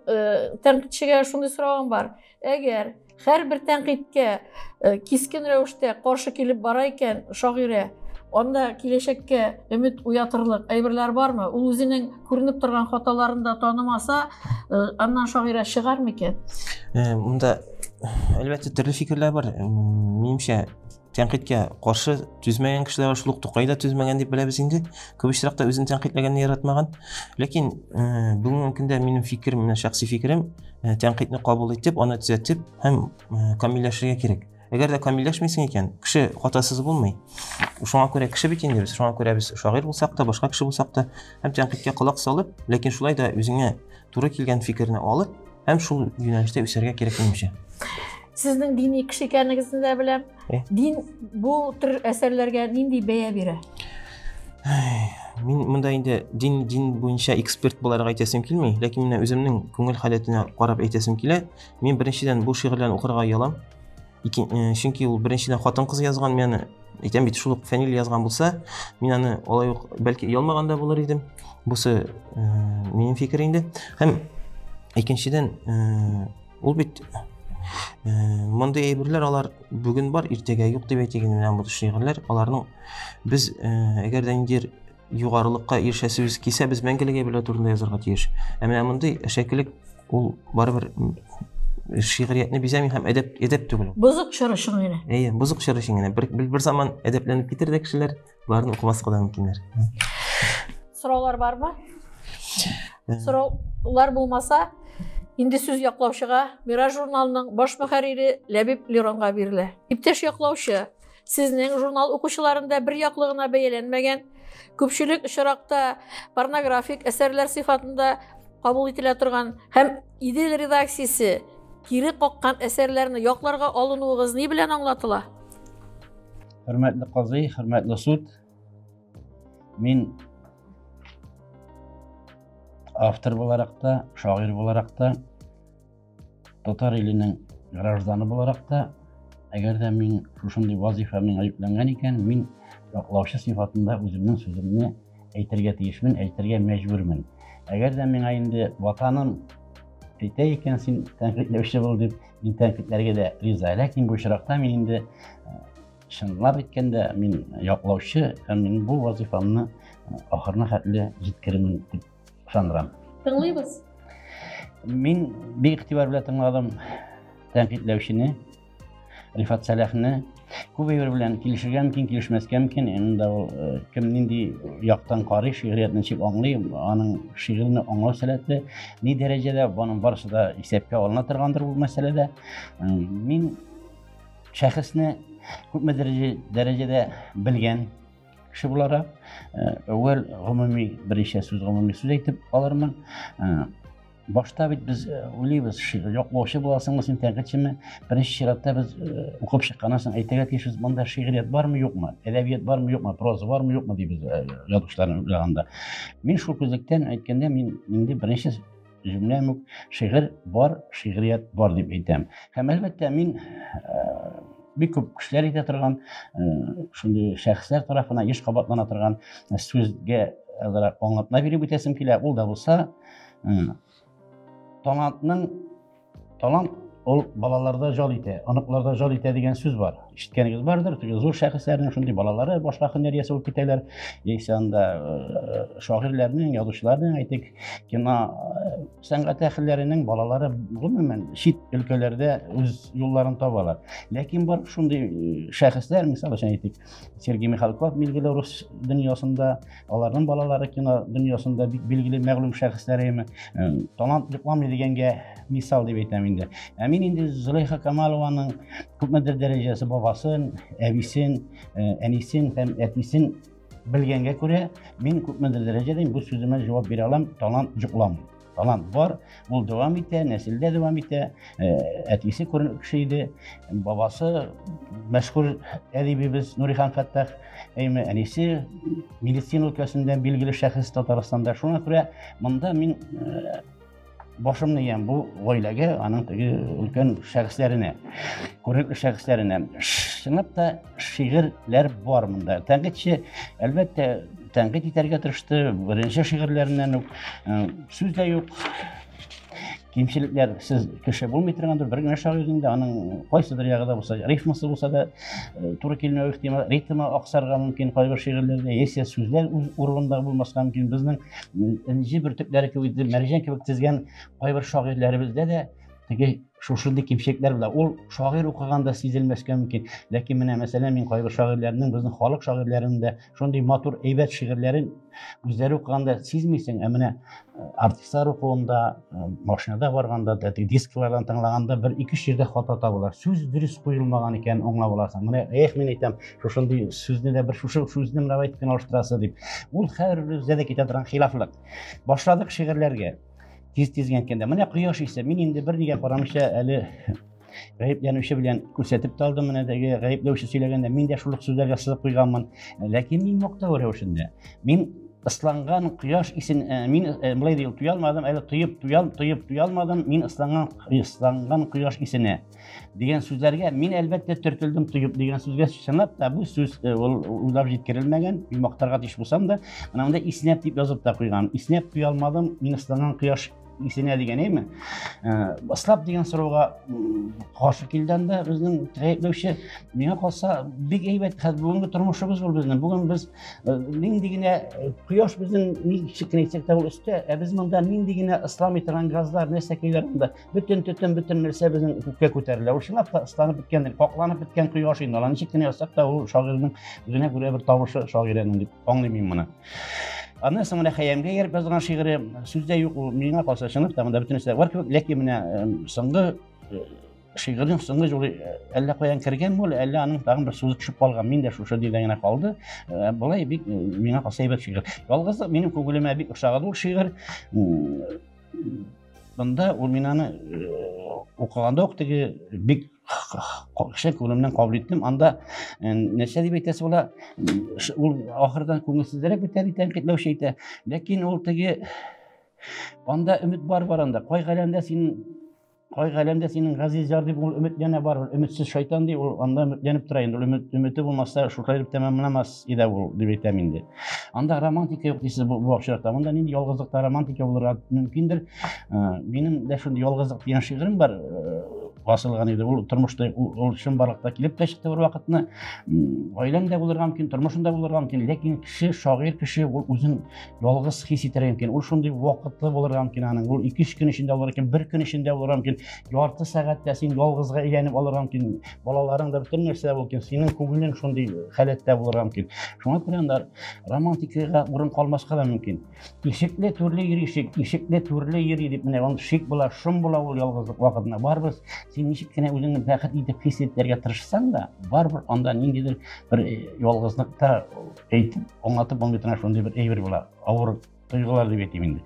тәнкыйтьчегә шундый соравым бар. Әгәр һәрбер тәнкыйтькә кискен рәвештә каршы килеп бара икән шагыйрә, анда киләчәккә өмет уятырлык әйберләр бармы? Ул үзенең күренеп торган хаталарын да танымаса, аннан шагыйрә чыгар микән? Монда әлбәттә төрле фикерләр бар. Минемчә, тәнкыйтькә каршы түзмәгән кешеләр бар, шул ук Тукай да түзмәгән дип беләбез инде. Күп очракта үзен тәнкыйтьләгәнне яратмаган. Ләкин бүгенге көндә минем фикерем, менә шәхси фикерем, тәнкыйтьне кабул итеп, аны төзәтеп һәм камилләшергә кирәк. Әгәр дә камилләшмисең икән, кеше хатасыз булмый. Шуңа күрә кеше бит инде без, шуңа күрә без шагыйрь булсак та, башка кеше булсак та, һәм тәнкыйтькә колак салып, ләкин шулай да үзеңә туры килгән фикерне алып, һәм шул юнәлештә үсәргә кирәк минемчә. Сезнең дини кеше икәнегезне дә беләм. Дин бу төр әсәрләргә нинди бәя бирә? Мин монда инде дин дин буенча эксперт буларак әйтәсем килми, ләкин менә үземнең күңел халәтенә карап әйтәсем килә. Мин беренчедән бу шигырьләрне укырга оялам. Чөнки ул беренчедән хатын-кыз язган, мин аны әйтәм бит, шул ук Фәнил язган булса, мин аны алай ук бәлки оялмаган да булыр идем. Бусы минем фикер инде. Һәм икенчедән, ул бит мондый әйберләр алар бүген бар, иртәгә юк дип әйтик инде, менә бу шигырьләр, аларның без әгәр дә ниндидер югарылыкка ирешәсебез килсә, без мәңгелек әйберләр турында язарга тиеш. Ә менә мондый әшәкелек ул барыбер шигъриятне бизәми һәм әдәп әдәп түгел. Бозык чор өчен генә. Әйе, бозык чор өчен генә. Бер, бер, бер заман әдәпләнеп китер дә кешеләр боларны укымаска да мөмкиннәр. Сораулар бармы? Сораулар булмаса, инде сүз яклаучыга Мираж журналының баш мөхәррире Ләбиб Леронга бирелә. Иптәш яклаучы, сезнең журнал укучыларында бер яклы гына бәяләнмәгән, күпчелек очракта порнографик әсәрләр сыйфатында кабул ителә торган һәм Идел редакциясе кире каккан әсәрләрне якларга алынуыгыз ни белән аңлатыла? Хөрмәтле казый, хөрмәтле суд, мин автор буларак та, шагыйрь буларак та, татар иленең гражданы буларак та, әгәр дә мин шушындый вазифа миңа йөкләнгән икән, мин яклаучы сыйфатында үземнең сүземне әйтергә тиешмен, әйтергә мәҗбүрмен. Әгәр дә миңа инде ватаным әйтә икән, син тәнкыйтьләүче бул дип, мин тәнкыйтьләргә дә риза. Ләкин бу очракта мин инде чынлап әйткәндә, мин яклаучы һәм мин бу вазифамны ахырына хәтле җиткерермен дип ышандырам. Тыңлыйбыз. Мин бик игътибар белән тыңладым тәнкыйтьләүчене, Рифат Сәләхне. Күп әйбер белән килешергә мөмкин, килешмәскә мөмкин. Инде ул кем нинди яктан карый, шигъриятне ничек аңлый, аның шигырьне аңлау сәләте ни дәрәҗәдә, аның барысы да исәпкә алына торгандыр бу мәсьәләдә. Мин шәхесне күпме дәрәҗәдә белгән кеше буларак, әүвәл гомуми берничә сүз, гомуми сүз әйтеп алырмын. Башта бит без уйлыйбыз, яклаучы буласыңмы син, тәнкыйтьчеме? Беренче чиратта без укып чыкканнан соң әйтергә тиешбез, монда шигърият бармы, юкмы, әдәбият бармы, юкмы, проза бармы, юкмы дибез язучыларны уйлаганда. Мин шул күзлектән әйткәндә, мин инде беренче җөмләм үк шигырь бар, шигърият бар дип әйтәм. Һәм әлбәттә мин бик күп кешеләр әйтә торган, шундый шәхесләр тарафына еш кабатлана торган сүзгә азрак аңлатма биреп үтәсем килә. Ул да булса, талантның талант ул балаларда жол итә, оныкларда жол итә дигән сүз бар. Ишеткәнегез бардыр, теге зур шәхесләрнең шундый балалары башка һөнәр иясе булып китәләр. Яисә анда шагыйрьләрнең, язучыларның, әйтик, кино сәнгать әһелләренең балалары гомумән чит өлкәләрдә үз юлларын табалар. Ләкин бар шундый шәхесләр, мисал өчен әйтик, Сергей Михалков билгеле рус дөньясында, аларның балалары кино дөньясында бик билгеле мәгълүм шәхесләр әйме. Талант йокламый дигәнгә мисал дип әйтәм инде. Ә мин инде Зөләйха Камалованың күпмедер дәрәҗәсе бабасын, әбисен, әнисен һәм әтисен белгәнгә күрә, мин күпмедер дәрәҗәдә бу сүземә җавап бирә алам, талант йокламый. Талант бар, ул дәвам итә, нәселдә дәвам итә. Әтисе күренекле кеше иде, бабасы мәшһүр әдибебез Нурихан Фәттах, әйме әнисе медицина өлкәсендә билгеле шәхес Татарстанда. Шуңа күрә монда мин башымны иям бу гаиләгә, аның теге өлкән шәхесләренә, күренекле шәхесләренә. Чынлап та шигырьләр бар монда. Тәнкыйтьче, әлбәттә, тәнкыйть итәргә тырышты, беренче шигырьләреннән үк сүз дә юк. Кимчелекләр сез кеше булмый торгандыр, бер генә шагыйрьнең дә аның кайсыдыр ягы да булса, рифмасы булса да туры килмәве ихтимал, ритмы аксарга мөмкин кайбер шигырьләрдә, яисә сүзләр үз урынында булмаска мөмкин. Безнең энҗе бөртекләре кебек, мәрҗән кебек тезгән кайбер шагыйрьләребездә дә теге шушындый кимчелекләр була. Ул шагыйрь укыганда сизелмәскә мөмкин. Ләкин менә, мәсәлән, мин кайбер шагыйрьләрнең, безнең халык шагыйрьләренең дә шундый матур, әйбәт шигырьләрен үзләре укыганда сизмисең, ә менә артистлар укуында, машинада барганда, теге дисклардан тыңлаганда бер ике-өч җирдә хата табыла. Сүз дөрес куелмаган икәнен аңлап аласың. Менә, эх, мин әйтәм, шушындый сүзне дә бер шушы сүзне менә әйтеп кенә алыштырасы дип. Ул һәрберебездә дә китә торган хилафлык. Башладык шигырьләргә. Тиз-тиз генә әйткәндә, менә кояш исә, мин инде бернигә карамыйча әле гаепләнүче белән күрсәтеп тә алдым, менә теге гаепләүче сөйләгәндә мин дә шул ук сүзләргә сызып куйганмын. Ләкин мин мактау рәвешендә. Мин ысланган кояш исен, мин болай ди, туя алмадым, әле тоеп туя, тоеп туя алмадым, мин ысланган, ысланган кояш исенә дигән сүзләргә мин әлбәттә төртелдем, тоеп дигән сүзгә. Чынлап та бу сүз ул уйлап җиткерелмәгән, мин мактарга тиеш булсам да, менә монда иснәп дип язып та куйган. Иснәп туя алмадым, мин ысланган кояш исенә дигән, әйме? Ыслап дигән сорауга каршы килде анда безнең гаепләүче. Миңа калса, бик әйбәт хәзер бүгенге тормышыбыз ул безнең. Бүген без нинди генә кояш безнең ничек кенә әйтсәк тә ул өстә, ә без монда нинди генә ысламый торган газлар, нәрсәкәйләр монда. Бөтен төтен, бөтен нәрсә безнең күккә күтәрелә. Ул чынлап та ысланып беткән, какланып беткән кояш инде. Ала ничек кенә язсак та, ул шагыйрьнең үзенә күрә бер тавышы шагыйрәнең дип аңлыйм мин моны. Аннан соң менә Хәйәмгә ияреп язган шигыре, сүз дә юк, ул миңа калса чынлап та монда бөтен нәрсә бар кебек, ләкин менә соңгы шигырьнең соңгы юлы әллә каян кергән ул, әллә аның тагын бер сүзе төшеп калган. Мин дә шушы дидә генә калды. Болай бик миңа калса әйбәт шигырь. Ялгызлык минем күңелемә бик ошаган ул шигырь. Монда ул мин аны укыганда ук теге бик кеше күңелемнән кабул иттем. Анда нәрсә дип әйтәсе була, ул ахырдан күңелсезрәк бетә дип тәнкыйтьләүче әйтә. Ләкин ул теге анда өмет бар бар анда. Кай галәмдә син, кай галәмдә синең газиз яр дип ул өметләнә бар, өметсез шайтан ди, ул анда өметләнеп тора инде. Ул өмете булмаса, шулай дип тәмамламас иде ул дип әйтәм инде. Анда романтика юк дисез бу очракта. Монда нинди ялгызлыкта романтика булырга мөмкиндер? Минем дә шундый ялгызлык дигән шигырем бар, басылган иде. Ул тормышта, ул чынбарлыкта килеп тә чыкты бер вакытны. Гаиләң дә булырга мөмкин, тормышың да булырга мөмкин, ләкин кеше, шагыйрь кеше, ул үзен ялгыз хис итәргә мөмкин. Ул шундый вакытлы булырга мөмкин аның. Ул 2-3 көн эчендә булырга мөмкин, бер көн эчендә булырга мөмкин. Ярты сәгатьтә син ялгызга әйләнеп алырга мөмкин. Балаларың да бөтен нәрсә булыр мөмкин. Синең күңелең шундый халәттә булырга мөмкин. Шуңа күрә анда романтикага урын калмаска да мөмкин. Ишекле түрле йөри, ишек, ишекле түрле йөри дип менә ул шик була, шом була ул ялгызлык вакытында. Барыбер син ничек кенә үзеңне бәхет итеп хис итәргә тырышсаң да, барыбер анда ниндидер бер ялгызлыкта әйтеп, аңлатып булмый торган шундый бер әйбер була. Авыр тойгылар дип әйтим инде.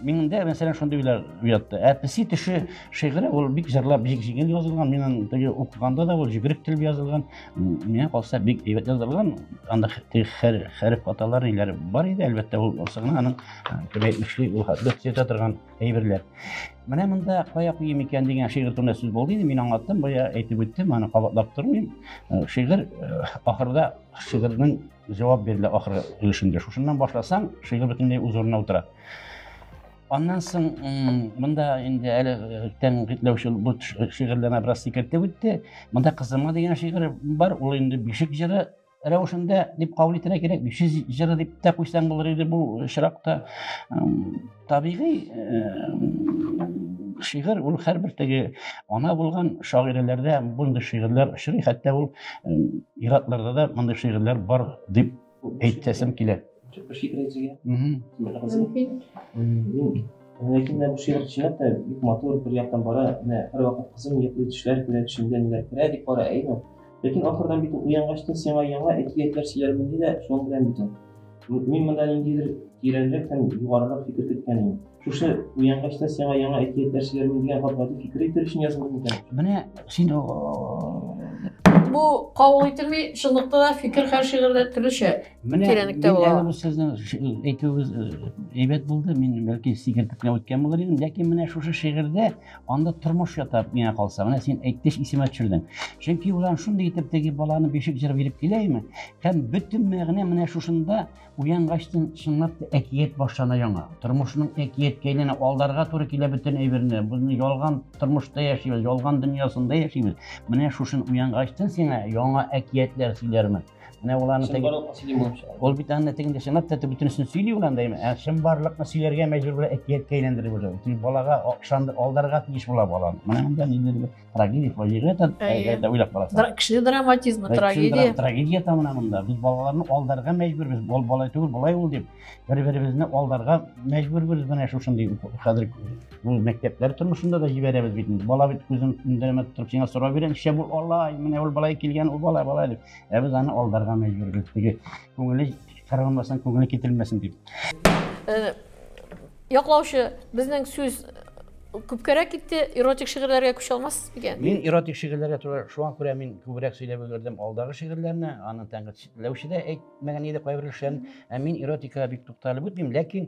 Миндә, мәсәлән, шундый уйлар уятты. Ә песи төше шигыре ул бик җырлап, бик җиңел язылган. Мин аны теге укыганда да ул җигерек телеп язылган. Миңа калса бик әйбәт язылган. Анда теге хәреф хаталары ниләр бар иде, әлбәттә, ул булса гына аның кем әйтмешли, ул хәтле төзәтә торган әйберләр. Менә монда кая куйыйм икән дигән шигырь турында сүз булды инде, мин аңлаттым, бая әйтеп үттем, аны кабатлап тормыйм. Шигырь ахырда шигырьнең җавап бирелә ахыргы өлешендә. Шушыннан башласаң, шигырь бөтенләй үз урынына утыра. Аннан соң монда инде әле тәнкыйтьләүче бу шигырьләрне бераз сикертеп үтте. Монда Кызыма дигән шигырь бар, ул инде бишек җыры рәвешендә дип кабул итәргә кирәк. Бишек җыры дип тә куйсаң булыр иде бу очракта. Табигый шигырь ул һәрбер теге ана булган шагыйрәләрдә мондый шигырьләр очрый, хәтта ул ир-атларда да мондый шигырьләр бар дип әйтәсем килә. Бер фикер әйтергә. Мин ләкин менә бу шигырь чынлап та бик матур бер яктан бара. Менә һәрвакыт кызым йоклый, төшләр күрә, төшемдә ниләр керә дип бара, әйеме? Ләкин ахырдан бит ул уянгач та сиңа яңа әкиятләр сөйләрмен ди дә, шуның белән бит ул. Мин монда ниндидер тирәнрәк һәм югарырак фикер көткән идем. Шушы уянгач та сиңа яңа әкиятләр сөйләрмен дигән гап-гади фикер әйтер өчен язылды микән? Менә син Бу кабул ителми, чынлыкта да фикер һәр шигырьдә төрлечә тирәнлектә була. Менә бу сезнең әйтүегез әйбәт булды. Мин бәлки сикертеп кенә үткән булыр идем, ләкин менә шушы шигырьдә анда тормыш ята миңа калса. Менә син әйттеш, исемә төшердең. Чөнки улар шундый итеп теге баланы бишек җыры биреп килә име? Һәм бөтен мәгънә менә шушында уянгачтын чынлап та әкият башлана яңа. Тормышның әкияткә әйләнә, алдарга туры килә бөтен әйберне. Без ялган тормышта яшибез, ялган дөньясында яшибез. Менә шушын уянгачтын сиңа яңа әкиятләр сөйләрмен. Менә ул аны теге Ул бит аны тегендә чынлап та бөтенесен сөйли ул анда. Ә чынбарлыкны сөйләргә мәҗбүр була, әкияткә әйләндереп була. Теге балага ышанды, алдарга тиеш була баланы. Менә монда ниндидер бер трагедия, фаҗига та уйлап карасаң. Кеше драматизмы, трагедия. Трагедия та менә монда. Без балаларны алдарга мәҗбүрбез. Ул бала түгел, болай ул дип. Бер-беребезне алдарга мәҗбүрбез менә шушындый хәзер бу мәктәпләр тормышында да җибәрәбез бит инде. Бала бит күзен өндермә торып сиңа сорау бирә, нишләп ул алай, менә ул болай килгән, ул бала болай дип. Ә без аны алдарга мәҗбүрбез. Теге күңеле кырылмасын, күңеле кителмәсен дип. Яклаучы, безнең сүз күпкәрәк китте, эротик шигырьләргә күчә алмассыз микән? Мин эротик шигырьләргә туры, шуңа күрә мин күбрәк сөйләп өлгердем алдагы шигырьләрне, аны тәнкыйтьләүче дә әйтмәгән иде кайбер кешеләрне. Ә мин эротикага бик тукталып үтмим, ләкин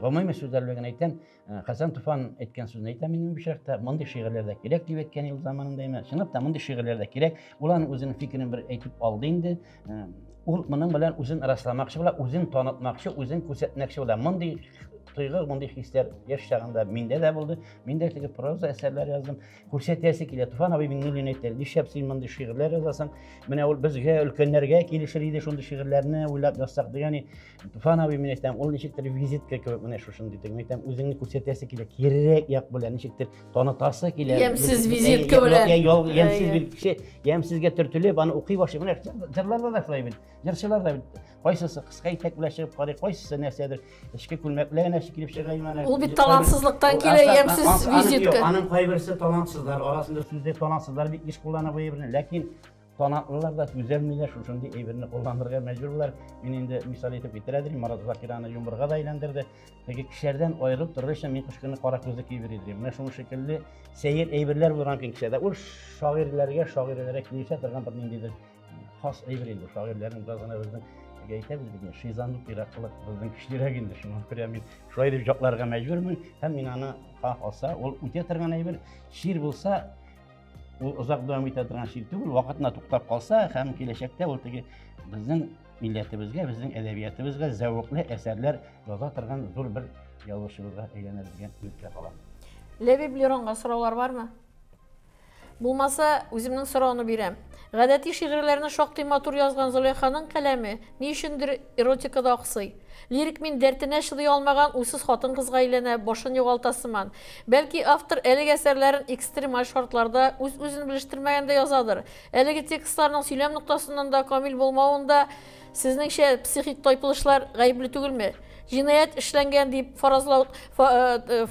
гомуми сүзләр белән генә әйтәм. Хәсән Туфан әйткән сүзне әйтәм инде бу очракта, мондый шигырьләр дә кирәк дип әйткән ел заманында инде. Чынлап та мондый шигырьләр дә кирәк. Ул аның үзенең фикерен бер әйтеп алды инде. Ул моның белән үзен расламакчы була, үзен танытмакчы, үзен күрсәтмәкче була. Мондый тойгы, мондый хисләр яшь чагында миндә дә булды. Мин дә теге проза әсәрләр яздым. Күрсәтәсе килә. Туфан абый Миңнуллин әйтә, нишләп син мондый шигырьләр язасың? Менә ул безгә, өлкәннәргә килешер иде шундый шигырьләрне уйлап язсак дигән. Туфан абый, мин әйтәм, ул ничектер визитка кебек менә шушындый теге. Мин әйтәм, үзеңне күрсәтәсе килә, кирерәк як белән ничектер танытасы килә. Ямьсез визитка белән. Ямьсез бер кеше, ямьсезгә төртелеп, аны укый башлый. Менә җырларда да шулай бит. Җырчылар да бит. Кайсысы кыска итәк белән чыгып карый, кайсысы нәрсәдер эчке күлмәк белән генә килеп чыга имәнә. Ул бит талантсызлыктан килә, ямьсез визитка. Аның кайберсе талантсызлар, арасында сүздә талантсызлар бик еш куллана бу әйберне. Ләкин талантлылар да түзәлмиләр, шушындый әйберне кулланырга мәҗбүр. Мин инде мисал итеп китерә идем, Марат Закираны йомырга да әйләндерде. Теге кешеләрдән аерылып торыр өчен мин кыш көне кара күзлек киеп йөри идем. Менә шуның шикелле сәер әйберләр булган кешеләрдә. Ул шагыйрьләргә, шагыйрәләргә килешә торган бер ниндидер хас әйбер инде. Шагыйрьләрнең бераз гына безнең әйтәбез бит, шизанутыйраклык безнең көчлерәк инде. Шуңа күрә мин шулай дип җакларга мәҗбүрмен һәм мин аны алса, ул үтә торган әйбер. Чир булса, ул озак дәвам итә торган чир түгел, вакытына туктап калса һәм киләчәктә ул теге безнең милләтебезгә, безнең әдәбиятыбызга зәвыклы әсәрләр яза торган зур бер язучыбызга әйләнер дигән өметкә калам. Ләбиб Леронга сораулар бармы? Булмаса, үземнең сорауны бирәм. Гадәти шигырьләрне шактый матур язган Зөләйханың каләме ни өчендер эротикада аксый. Лирик мин дәртенә чыдый алмаган уйсыз хатын-кызга әйләнә, башын югалта сыман. Бәлки автор әлеге әсәрләрен экстремаль шартларда үз-үзен белештермәгәндә язадыр. Әлеге текстларның сөйләм ноктасыннан да камил булмавында сезнеңчә психик тайпылышлар гаепле түгелме? Җинаять эшләнгән дип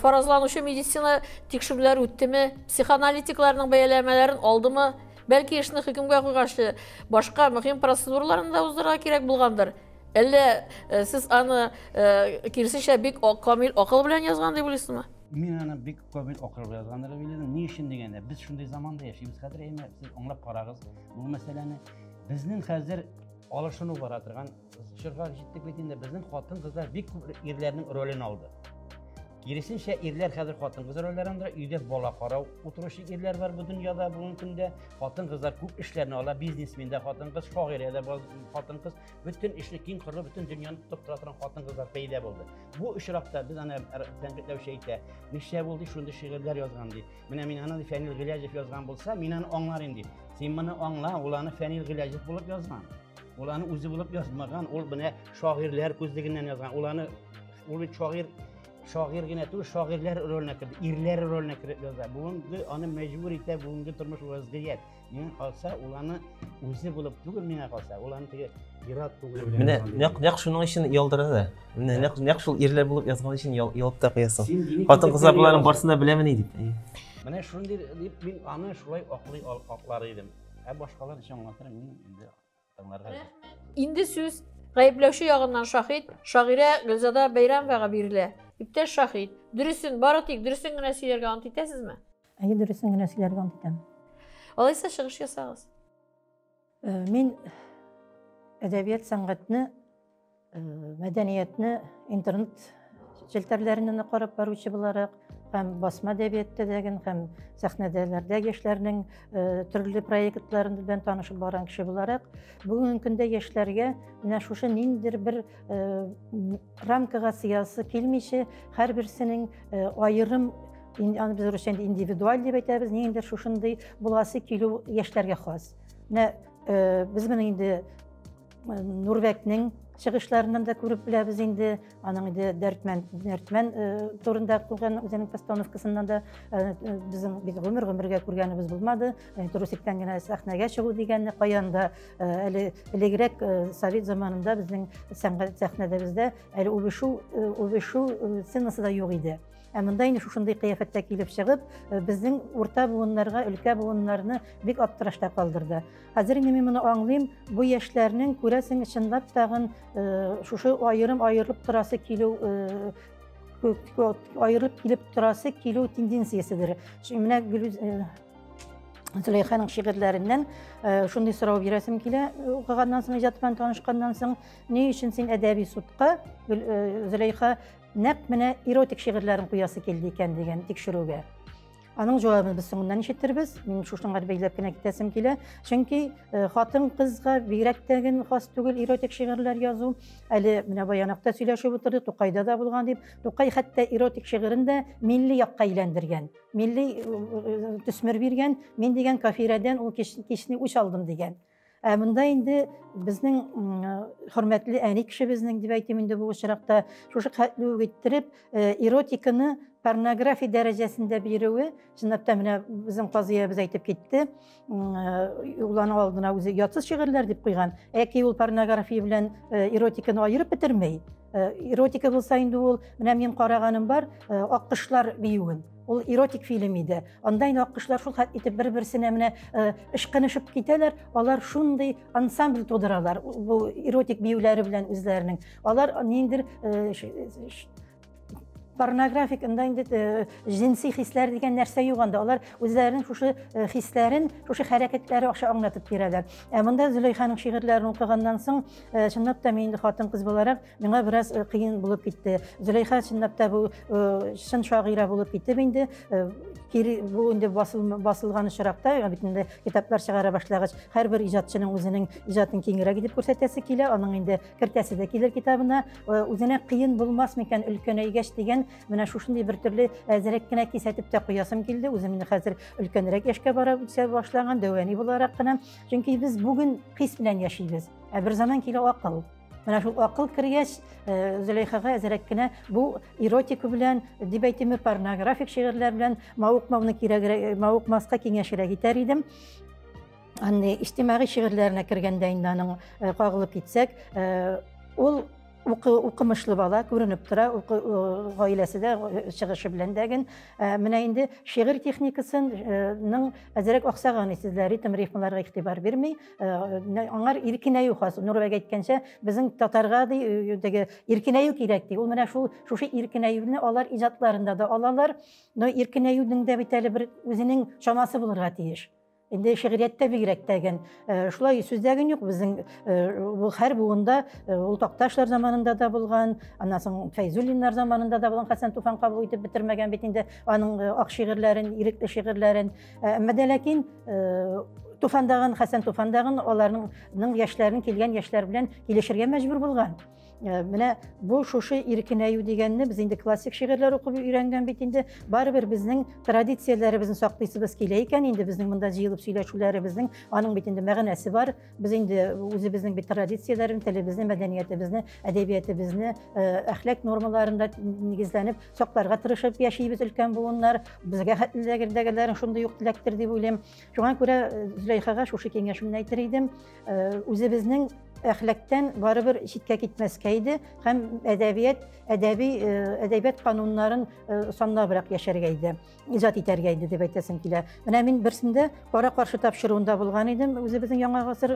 фаразланучы медицина тикшерүләре үттеме? Психоаналитикларның бәяләмәләрен алдымы? Бәлки эшне хөкемгә куйганчы башка мөһим процедураларны да уздырырга кирәк булгандыр. Әллә сез аны киресенчә бик камил акыл белән язган дип уйлыйсызмы? Мин аны бик камил акыл белән язган дип уйлыйм. Ни өчен дигәндә, без шундый заманда яшибез хәзер, әмма сез аңлап карагыз бу мәсьәләне. Безнең хәзер алышыну бара торган чорга җиттек бит инде. Безнең хатын-кызлар бик күп ирләрнең ролен алды. Киресенчә, ирләр хәзер хатын-кыз рольләрен алды. Өйдә бала карау утыручы ирләр бар бу дөньяда бүгенге көндә. Хатын-кызлар күп эшләрне ала, бизнесмен дә хатын-кыз, шагыйрә дә хатын-кыз. Бөтен эшне киң кырлы, бөтен дөньяны тотып тора торган хатын-кызлар пәйда булды. Бу очракта без аны тәнкыйтьләүче әйтә, нишләп булды, шундый шигырьләр язган ди. Менә мин аны Фәнил Гыйләҗев язган булса, мин аны аңлар инде. Син моны аңла, ул аны Фәнил Гыйләҗев булып язган. Ул аны үзе булып язмаган, ул менә шагыйрьләр күзлегеннән язган. Ул аны, ул бит шагыйрь, шагыйрь генә түгел, шагыйрьләр роленә керде, ирләр роленә кереп яза. Бүгенге аны мәҗбүр итә бүгенге тормыш вазгыять. Миңа калса, ул аны үзе булып түгел, миңа калса, ул аны теге ир-ат күңеле белән Менә язган. нәкъ шуның өчен ялдыра да. Менә нәкъ шул ирләр булып язган өчен ялып та куясың. Син дини Хатын-кызлар күзлекләрне боларның язасың. барысын да беләмени дип. Менә шундый дип мин аны шулай аклый аклар идем. Ә башкалар өчен аңлатыр мин инде тыңларга. Инде сүз гаепләүче ягыннан шаһит, шагыйрә Гөлзада Бәйрәмовага бирелә. Иптәш шаһит, дөресен, бары тик дөресен генә сөйләргә ант итәсезме? Әйе, дөресен генә сөйләргә ант итәм. Алайса чыгыш ясагыз. Мин әдәбият сәнгатьне, мәдәниятне интернет челтәрләреннән карап баручы буларак, һәм басма әдәбиятта дәген, һәм сәхнәдәләрдә яшьләрнең төрле проектлары белән танышып барган кеше буларак, бүгенге көндә яшьләргә менә шушы ниндидер бер рамкага сыясы килмичә, һәрберсенең аерым, аны без русча инде индивидуаль дип әйтәбез, ниндидер шушындый буласы килү яшьләргә хас. Менә без моны инде Нурбәкнең чыгышларыннан да күреп беләбез инде, аның инде Дәртмән турында куйган үзенең постановкасыннан да безнең бит гомер-гомергә күргәнебез булмады. Трусиктан генә сәхнәгә чыгу дигәнне каян да әле элегрәк совет заманында безнең сәнгать сәхнәдәбездә әле үбешү сценасы да юк иде. Ә монда инде шушындый кыяфәттә килеп чыгып, безнең урта буыннарга, өлкә буыннарны бик аптырашта калдырды. Хәзер инде мин моны аңлыйм, бу яшьләрнең, күрәсең, чынлап тагын шушы аерым аерылып торасы килү, аерылып килеп торасы килү тенденцияседер. Чөнки менә Зөләйханың шигырьләреннән шундый сорау бирәсем килә, укыганнан соң, иҗат белән танышканнан соң, ни өчен син әдәби судка, Зөләйха, нәкъ менә эротик шигырьләрен куясы килде икән дигән тикшерүгә? Аның җавабын без соңыннан ишетербез. Мин шушыңа бәйләп кенә китәсем килә. Чөнки хатын-кызга бигрәк тә генә хас түгел эротик шигырьләр язу. Әле менә баянакта сөйләшеп утырдык, Тукайда да булган дип. Тукай хәтта эротик шигырен дә милли якка әйләндергән. Милли төсмер биргән. Мин дигән кафирәдән ул кичне үч алдым дигән. Ә монда инде безнең хөрмәтле әни кешебезнең дип әйтим инде бу очракта шушы хәтле үк иттереп эротиканы порнография дәрәҗәсендә бирүе, чынлап та менә безнең казыябыз әйтеп китте, ул аның алдына үзе ятсыз шигырьләр дип куйган. Әки ул порнография белән эротиканы аерып бетермей. Эротика булса инде ул, менә минем караганым бар, Аккошлар биюен. Ул эротик фильм иде. Анда инде аккошлар шул хәтле итеп бер-берсенә менә ышкынышып китәләр, алар шундый ансамбль тудыралар бу эротик биюләре белән үзләренең. Алар ниндидер порнографик, анда инде җенси хисләр дигән нәрсә юк анда. Алар үзләренең шушы хисләрен, шушы хәрәкәтләре аша аңлатып бирәләр. Ә монда Зөләйханың шигырьләрен укыганнан соң, чынлап та мин инде хатын-кыз буларак, миңа бераз кыен булып китте. Зөләйха чынлап та бу чын шагыйрә булып китеп инде, кире бу инде басылган очракта, бит инде китаплар чыгара башлагач, һәрбер иҗатчының үзенең иҗатын киңрәк итеп күрсәтәсе килә, аның инде кертәсе дә килер китабына. Үзенә кыен булмас микән өлкәнәйгәч дигән, менә шушындый бер төрле әзрәк кенә кисәтеп тә куясым килде. Үзем инде хәзер өлкәнрәк яшькә барып үсә башлаган, дәүәни буларак кына. Чөнки без бүген хис белән яшибез, ә бер заман килә акыл. Менә шул акыл кергәч, Зөләйхага әзрәк кенә бу эротика белән, дип әйтимме, порнографик шигырьләр белән мавыкмауны кирәгрәк, мавыкмаска киңәшрәк итәр идем. Аны иҗтимагый шигырьләренә кергәндә инде аның кагылып китсәк, ул Укымышлы бала күренеп тора, гаиләсе дә чыгышы белән дәген. Менә инде шигырь техникасының әзрәк аксаган сезләр, ритм, рифмаларга игътибар бирми. Аңар иркенәю хас. Нурбәк әйткәнчә, безнең татарга ди, теге иркенәю кирәк ди. Ул менә шул шушы иркенәюне алар иҗатларында да алалар. Но иркенәюнең дә бит әле бер үзенең чамасы булырга тиеш. Инде шигърияттә бигрәк тәген. Шулай сүздәген юк, безнең бу һәр буында, ул Такташлар заманында да булган, аннан соң Фәйзуллиннар заманында да булган. Хәсән Туфан кабул итеп бетермәгән бит инде аның ак шигырьләрен, ирекле шигырьләрен. Әмма дә ләкин Туфандагын, Хәсән Туфандагын аларның яшьләрен килгән яшьләр белән килешергә мәҗбүр булган. Менә бу шушы иркенәю дигәнне без инде классик шигырьләр укып өйрәнгән бит инде. Барыбер безнең традицияләребезне саклыйсыбыз килә икән, инде безнең монда җыелып сөйләшүләребезнең аның бит инде мәгънәсе бар. Без инде үзебезнең бит традицияләрен, телебезне, мәдәниятебезне, әдәбиятебезне, әхлак нормаларында нигезләнеп сакларга тырышып яшибез өлкән буыннар. Безгә хәтлеләрдәгеләрен шундый ук теләктер дип уйлыйм. Шуңа күрә Зөләйхага шушы киңәшемне әйтер идем. Үзебезнең әхлактан барыбер читкә китмәскә иде һәм әдәбият, әдәби, әдәбият кануннарын санлабрак яшәргә иде, иҗат итәргә иде дип әйтәсем килә. Менә мин берсендә кара каршы тапшыруында булган идем, үзебезнең яңа гасыр,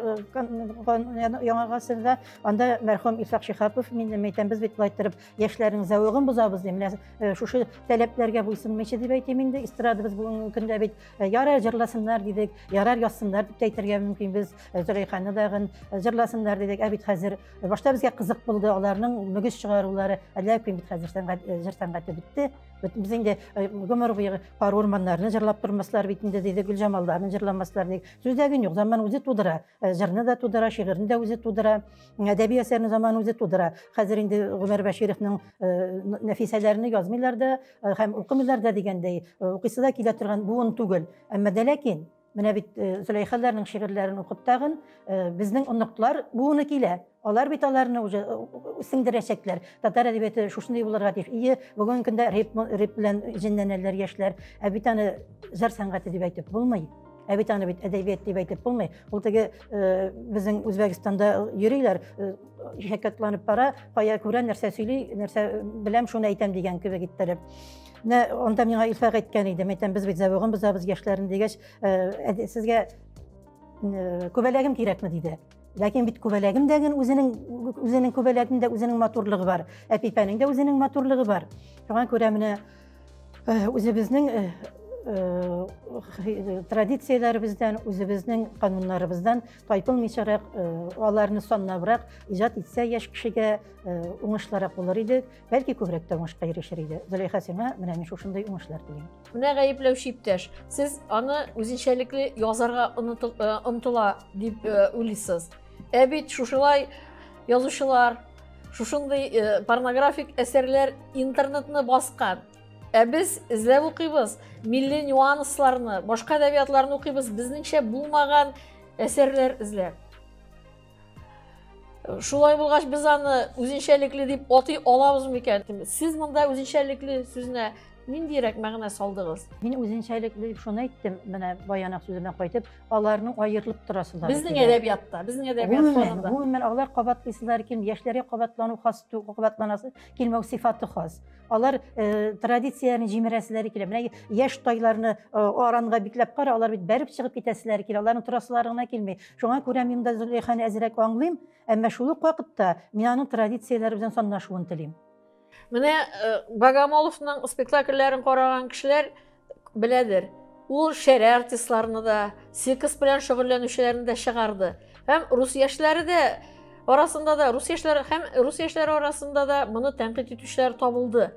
яңа гасырда. Анда мәрхүм Илфак Шиһапов, мин әйтәм, без бит болай иттереп яшьләрнең зәвыгын бозабыз дим. Менә шушы таләпләргә буйсынмыйча дип әйтим инде, эстрадабыз бүгенге көндә бит ярар җырласыннар дидек, ярар язсыннар дип тә әйтергә мөмкин без. Зөләйханы дагын җырласыннар дидек. Ә бит хәзер башта безгә кызык булды аларның мөгез чыгарулары. Әллә кем бит хәзер сәнгать, җыр сәнгате бетте. Без инде гомер буе кар урманнарны җырлап тормаслар бит инде диде, Гөлҗамалларны җырламаслар дидек. Сүздәген юк, заман үзе тудыра. Җырны да тудыра, шигырьне дә үзе тудыра, әдәби әсәрне заман үзе тудыра. Хәзер инде Гомәр Бәшировның нәфисәләрен язмыйлар да һәм укымыйлар да дигәндәй, укыйсы да килә торган буын түгел. Әмма дә ләкин менә бит Зөләйхаларның шигырьләрен укып тагын безнең оныклар буыны килә. Алар бит аларны уже сеңдерәчәкләр. Татар әдәбияты шушындый булырга тиеш. Ие, бүгенге көндә рэп белән җенләнәләр яшьләр. Ә бит аны җыр сәнгате дип әйтеп булмый. Ә бит аны бит әдәбият дип әйтеп булмый. Ул теге безнең Үзбәкстанда йөриләр, шәкәтләнеп бара, кая күрә нәрсә сөйли, нәрсә беләм, шуны әйтәм дигән кебек иттереп. Менә анда миңа Илфак әйткән иде, әйтәм, без бит зәвыгын бозабыз яшьләрен дигәч, сезгә күбәләгем кирәкме диде. Ләкин бит күбәләгем дә үзенең күбәләгем дә үзенең матурлыгы бар, ә пипәнең дә үзенең матурлыгы бар. Шуңа күрә менә үзебезнең традицияләребездән, үзебезнең кануннарыбыздан тайпылмыйчарак, аларны санлабрак иҗат итсә яшь кешегә уңышлырак булыр иде, бәлки күбрәк тә уңышка ирешер иде. Зөләйха, сиңа менә мин шушындый уңышлар телим. Менә гаепләүче иптәш, сез аны үзенчәлекле язарга омтыла дип уйлыйсыз. Ә бит шушылай язучылар, шушындый порнографик әсәрләр интернетны баскан. Ә без эзләп укыйбыз, милли нюансларны, башка әдәбиятларны укыйбыз, безнеңчә булмаган әсәрләр эзләп. Шулай булгач, без аны үзенчәлекле дип атый алабыз микән? Сез монда үзенчәлекле сүзенә ниндирәк мәгънә салдыгыз? Мин үзенчәлекле дип шуны әйттем, менә баянак сүземә кайтып, аларның аерылып торасылар. Безнең әдәбиятта, безнең әдәбият фонында. Гомумән, алар кабатлыйсылар килми, яшьләргә кабатлану хас, кабатланасы килмәү сыйфаты хас. Алар традицияне җимерәселәре килә. Менә яшь тайларны аранга бикләп кара, алар бит бәреп чыгып китәселәре килә, аларның торасылары гына килми. Шуңа күрә мин дә Зөләйханы әзрәк аңлыйм, әмма шул ук вакытта мин аның традицияләре белән санлашуын телим. Менә Богомоловның спектакльләрен караган кешеләр беләдер. Ул шәрә артистларны да, секс белән шөгыльләнүчеләрне дә чыгарды. Һәм рус яшьләре дә арасында да, рус яшьләре һәм рус яшьләре арасында да моны тәнкыйть итүчеләр табылды.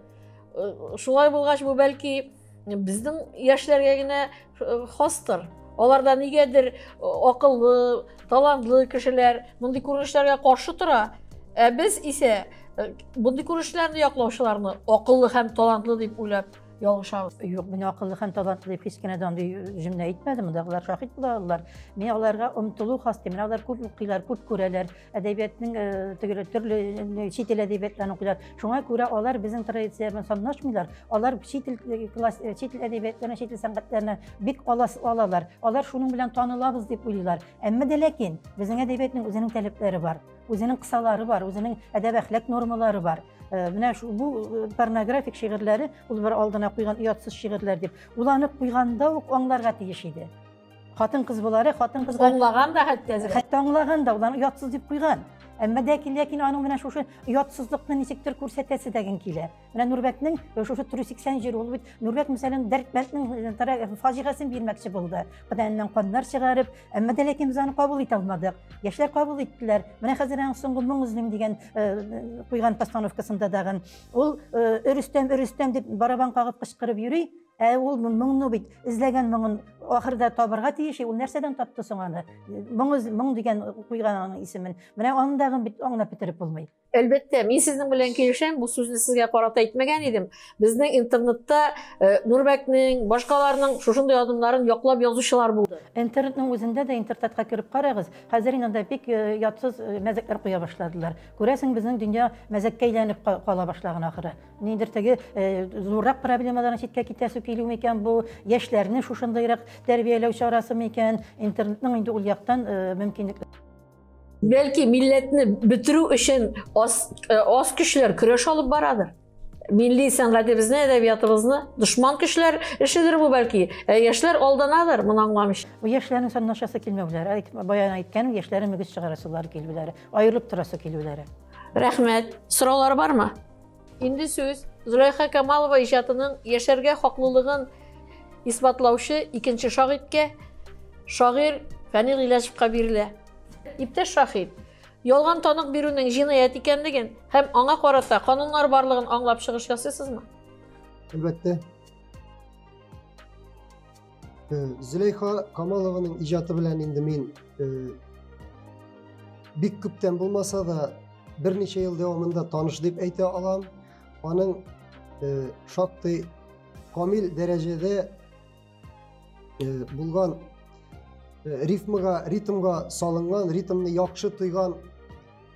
Шулай булгач, бу бәлки безнең яшьләргә генә хастыр. Аларда нигәдер акыллы, талантлы кешеләр мондый күренешләргә каршы тора. Ә без исә мондый күренешләрне яклаучыларны акыллы һәм талантлы дип уйлап ялгышабыз. Юк, мин акыллы һәм талантлы дип һич кенә дә андый җөмлә әйтмәдем. Мондагылар шаһит була алалар. Мин аларга омтылу хас дим. Менә алар күп укыйлар, күп күрәләр. Әдәбиятның төрле төрле чит ил әдәбиятларын укыйлар. Шуңа күрә алар безнең традиция белән санлашмыйлар. Алар чит ил класс, чит ил әдәбиятларына, чит ил сәнгатьләренә бик алалар. Алар шуның белән танылабыз дип уйлыйлар. Әмма дә ләкин безнең әдәбиятның үзенең таләпләре бар. Үзенең кысалары бар, үзенең әдәп-әхлак нормалары бар. Менә шу бу порнографик шигырьләре, ул бер алдына куйган оятсыз шигырьләр дип. Ул аны куйганда ук аңларга тиеш иде. Хатын-кыз буларак, хатын-кызга аңлаган да хәтта әзрәк. Хәтта аңлаган да, ул аны оятсыз дип куйган. Әмма дә ләкин аның менә шушы оятсызлыкны ничектер күрсәтәсе дәген килә. Менә Нурбәкнең шушы 80 җир ул бит Нурбәк мәсәлән Дәрдмәнднең фаҗигасын бирмәкче булды. Кыданнан каннар чыгарып, әмма дә ләкин без аны кабул итә алмадык. Яшьләр кабул иттеләр. Менә хәзер аның соңгы моң эзлим дигән куйган постановкасында дагын ул Өрөстәм, Өрөстәм дип барабан кагып кычкырып йөри. Ә ул моңны бит эзләгән моңын ахырда табырга тиеш. Ул нәрсәдән тапты соң аны? Моң, моң дигән куйган аның исемен. Менә аны дагын бит аңлап бетереп булмый. Әлбәттә, мин сезнең белән килешәм, бу сүзне сезгә карата әйтмәгән идем. Безнең интернетта Нурбәкнең, башкаларның шушындый адымнарын яклап язучылар булды. Интернетның үзендә дә интертатка кереп карагыз, хәзер инде анда бик ятсыз мәзәкләр куя башладылар. Күрәсең, безнең дөнья мәзәккә әйләнеп кала башлаган ахыры. Ниндидер теге зуррак проблемалардан читкә китәсе килү микән бу, яшьләрне шушындыйрак тәрбияләү чарасы микән? Интернетның инде ул яктан мөмкинлек. Бәлки милләтне бетерү өчен аз көчләр көрәш алып барадыр. Милли сәнгатебезне, әдәбиятыбызны дошман көчләр эшедер бу бәлки. Яшьләр алданадыр, моны аңламыйча. Бу яшьләрнең санлашасы килмәүләре, баян әйткәнем, яшьләрнең мөгез чыгарасылары килүләре, аерылып торасы килүләре. Рәхмәт. Сораулар бармы? Инде сүз Зөләйха Камалова иҗатының яшәргә хаклылыгын исбатлаучы икенче шагыйрькә, шагыйрь Фәнил Гыйләҗевка бирелә. Иптәш шаһит, ялган танык бирүнең җинаять икәнлеген һәм аңа карата кануннар барлыгын аңлап чыгыш ясыйсызмы? Әлбәттә. Зөләйха Камалованың иҗаты белән инде мин бик күптән булмаса да берничә ел дәвамында таныш дип әйтә алам. Аның шактый камил дәрәҗәдә булган рифмага, ритмга салынган, ритмны яхшы тойган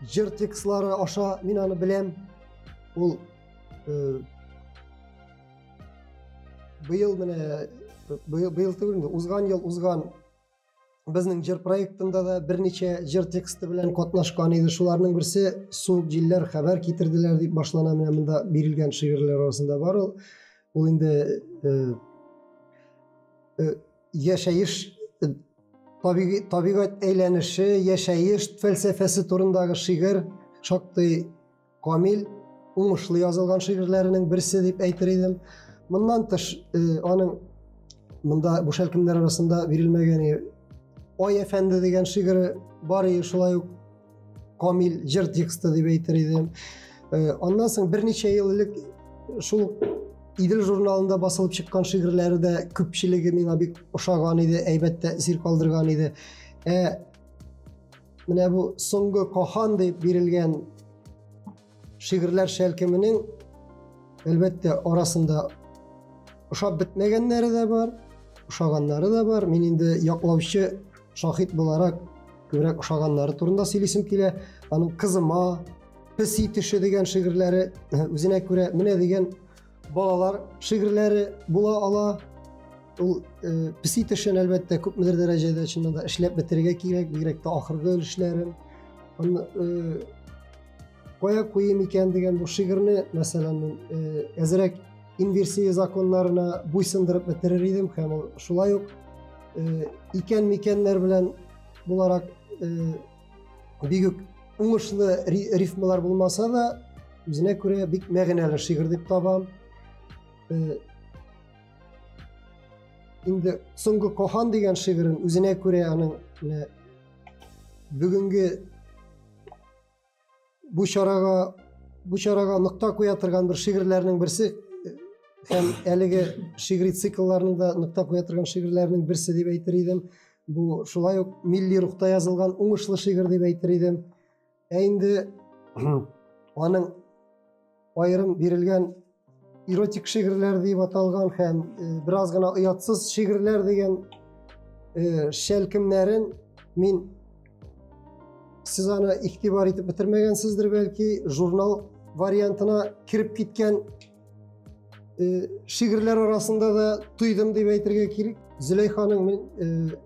җыр текстлары аша мин аны беләм. Ул быел менә быел түгел инде, узган ел узган безнең җыр проектында да берничә җыр тексты белән катнашкан иде. Шуларның берсе Суык җилләр хәбәр китерделәр дип башлана. Менә монда бирелгән шигырьләр арасында бар ул. Ул инде яшәеш, табигать әйләнеше, яшәеш фәлсәфәсе турындагы шигырь, шактый камил, уңышлы язылган шигырьләренең берсе дип әйтер идем. Моннан тыш, аның монда бу шәлкемнәр арасында бирелмәгән Ай әфәнде дигән шигыре бар иде, шулай ук камил җыр тексты дип әйтер идем. Аннан соң берничә ел элек шул Идел журналында басылып чыккан шигырьләре дә күпчелеге миңа бик ошаган иде, әйбәт тәэсир калдырган иде. Менә бу соңгы Кахан дип бирелгән шигырьләр шәлкеменең әлбәттә арасында ошап бетмәгәннәре дә бар, ошаганнары да бар. Мин инде яклаучы шаһит буларак күбрәк ошаганнары турында сөйлисем килә. Аның Кызыма, Песи төше дигән шигырьләре үзенә күрә менә дигән балалар шигырьләре була ала. Ул песи төшен әлбәттә күпмедер дәрәҗәдә чыннан да эшләп бетерергә кирәк, бигрәк тә ахыргы өлешләрен. Аны кая куйым икән дигән бу шигырьне, мәсәлән, мин әзрәк инверсия законнарына буйсындырып бетерер идем һәм ул шулай ук икән микәннәр белән буларак бик үк уңышлы рифмалар булмаса да, үзенә күрә бик мәгънәле шигырь дип табам. Инде соңгы Кохан дигән шигырен үзенә күрә аның менә бүгенге бу чарага нокта куя торган бер шигырьләрнең берсе һәм әлеге шигъри циклларның да нокта куя торган шигырьләрнең берсе дип әйтер идем. Бу шулай ук милли рухта язылган уңышлы шигырь дип әйтер идем. Ә инде аның аерым бирелгән эротик шигырьләр дип аталган һәм бераз гына оятсыз шигырьләр дигән шәлкемнәрен мин сез аны игътибар итеп бетермәгәнсездер бәлки, журнал вариантына кереп киткән шигырьләр арасында да тойдым дип әйтергә кирәк. Зөләйханың мин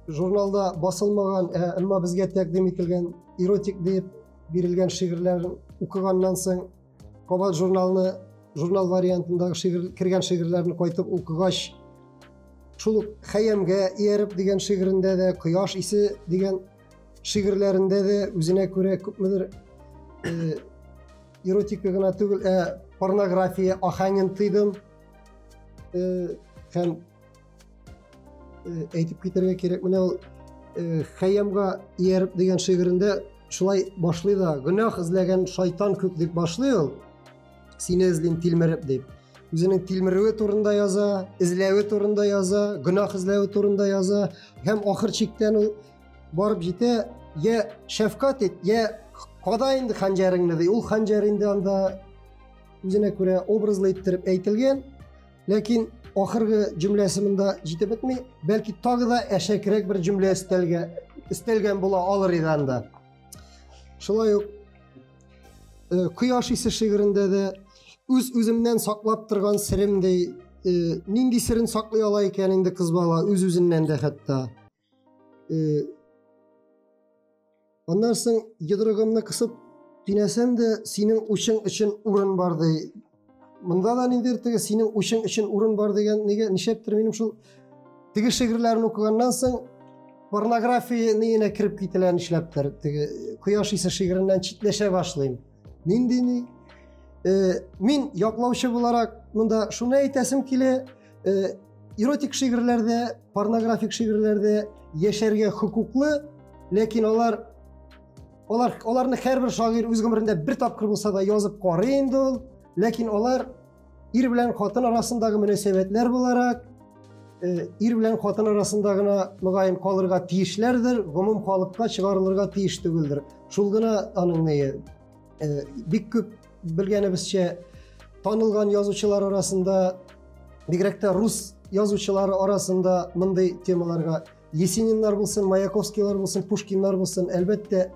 Журналда басылмаган, әмма безгә тәкъдим ителгән эротик дип бирелгән шигырьләрен укыганнан соң, кабат журналны, журнал вариантындагы шигырь, кергән шигырьләрне кайтып укыгач, шул ук Хәямгә ияреп дигән шигырендә дә, Кояш исе дигән шигырьләрендә дә үзенә күрә күпмедер эротика гына түгел, ә порнография ахәңен тойдым. Һәм әйтеп китәргә кирәк, менә ул Хәямга ияреп дигән шигырендә шулай башлый да, гөнаһ эзләгән шайтан күк дип башлый ул. Сине эзлим тилмереп дип. Үзенең тилмерүе турында яза, эзләве турында яза, гөнаһ эзләве турында яза һәм ахыр чиктән ул барып җитә, я шәфкать ит, я када инде хәнҗәреңне ди. Ул хәнҗәр инде анда үзенә күрә образлы иттереп әйтелгән. Ләкин ахыргы җөмләсе монда җитеп бетми, бәлки тагы да әшәкерәк бер җөмлә өстәлгән була алыр иде анда. Шулай ук Кояш исе шигырендә дә үз үземнән саклап торган серем ди, нинди серен саклый ала икән инде кыз бала үз үзеннән дә хәтта. Аннан соң йодрыгымны кысып төйнәсәм дә синең учың өчен урын бар ди. Монда да ниндидер теге синең учың өчен урын бар дигән, нигә нишләптер минем шул теге шигырьләрне укыганнан соң порнография ниенә кереп кителә нишләптер. Теге Кояш исе шигыреннән читләшә башлыйм. Нинди ни? Мин яклаучы буларак монда шуны әйтәсем килә, эротик шигырьләрдә, порнографик шигырьләрдә яшәргә хокуклы, ләкин аларны һәрбер шагыйрь үз гомерендә бер тапкыр булса да язып карый инде ул, ләкин алар ир белән хатын арасындагы мөнәсәбәтләр буларак, ир белән хатын арасында гына мөгаен калырга тиешләрдер, гомум халыкка чыгарылырга тиеш түгелдер. Шул гына аның нее, бик күп белгәнебезчә танылган язучылар арасында, бигрәк тә рус язучылары арасында мондый темаларга Есениннар булсын, Маяковскийлар булсын, Пушкиннар булсын, әлбәттә,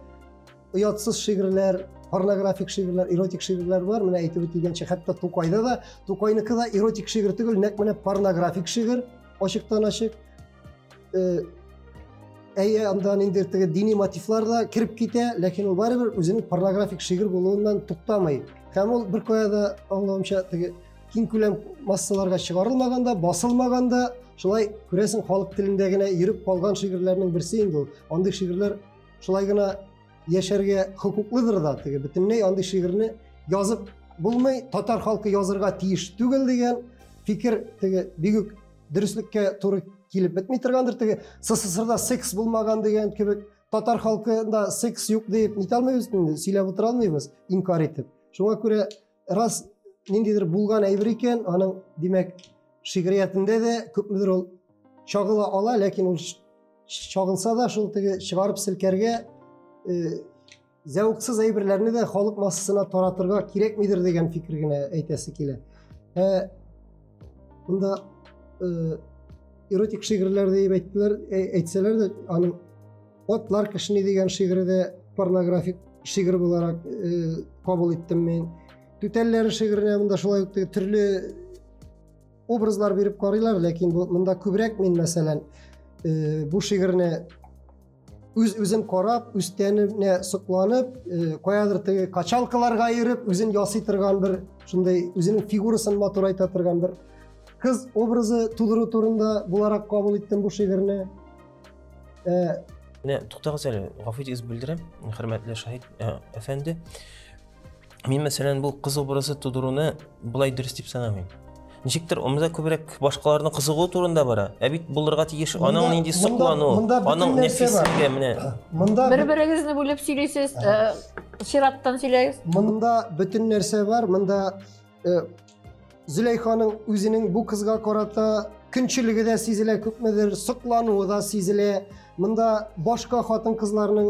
оятсыз шигырьләр, порнографик шигырьләр, эротик шигырьләр бар. Менә әйтеп үтелгәнчә, хәтта Тукайда да, Тукайныкы да эротик шигырь түгел, нәкъ менә порнографик шигырь, ачыктан-ачык. Әйе, анда ниндидер теге дини мотивлар да кереп китә, ләкин ул барыбер үзенең порнографик шигырь булуыннан туктамый. Һәм ул бер кая да, аңлавымча, теге киң күләм массаларга чыгарылмаган да, басылмаган да, шулай күрәсең, халык телендә генә йөреп калган шигырьләрнең берсе инде ул. Андый шигырьләр шулай гына яшәргә хокуклыдыр да, теге бөтенләй андый шигырьне язып булмый, татар халкы язырга тиеш түгел дигән фикер теге бик үк дөреслеккә туры килеп бетми торгандыр. Теге СССРда секс булмаган дигән кебек татар халкында секс юк дип нитә алмыйбыз инде, сөйләп утыра алмыйбыз, инкар итеп. Шуңа күрә рас ниндидер булган әйбер икән, аның, димәк, шигъриятендә дә күпмедер ул чагыла ала, ләкин ул чагылса да шул теге чыгарып селкәргә, зәвыксыз әйберләрне дә халык массасына таратырга кирәкмидер дигән фикер генә әйтәсе килә. Монда эротик шигырьләр дип әйттеләр, әйтсәләр дә, аның Атлар кешни дигән шигыре дә порнографик шигырь буларак кабул иттем мин. Түтәлләре шигыренә монда шулай ук төрле образлар биреп карыйлар, ләкин бу монда күбрәк мин, мәсәлән, бу шигырьне үз-үзен карап, үз тәненә сокланып, каядыр теге качалкаларга йөреп, үзен ясый торган бер шундый үзенең фигурасын матурайта торган бер кыз образы тудыру турында буларак кабул иттем бу шигырьне. Менә туктагыз әле, гафу итегез, бүлдерәм, хөрмәтле Шаһит әфәнде. Мин, мәсәлән, бу кыз образы тудыруны болай дөрес дип санамыйм. Ничектер монда күбрәк башкаларның кызыгуы турында бара. Ә бит булырга тиеш аның нинди соклану, аның нәфислеге менә. Монда бер-берегезне бүлеп сөйлисез, чираттан сөйләгез. Монда бөтен нәрсә бар. Монда Зөләйханың үзенең бу кызга карата көнчелеге дә сизелә, күпмедер соклануы да сизелә. Монда башка хатын-кызларның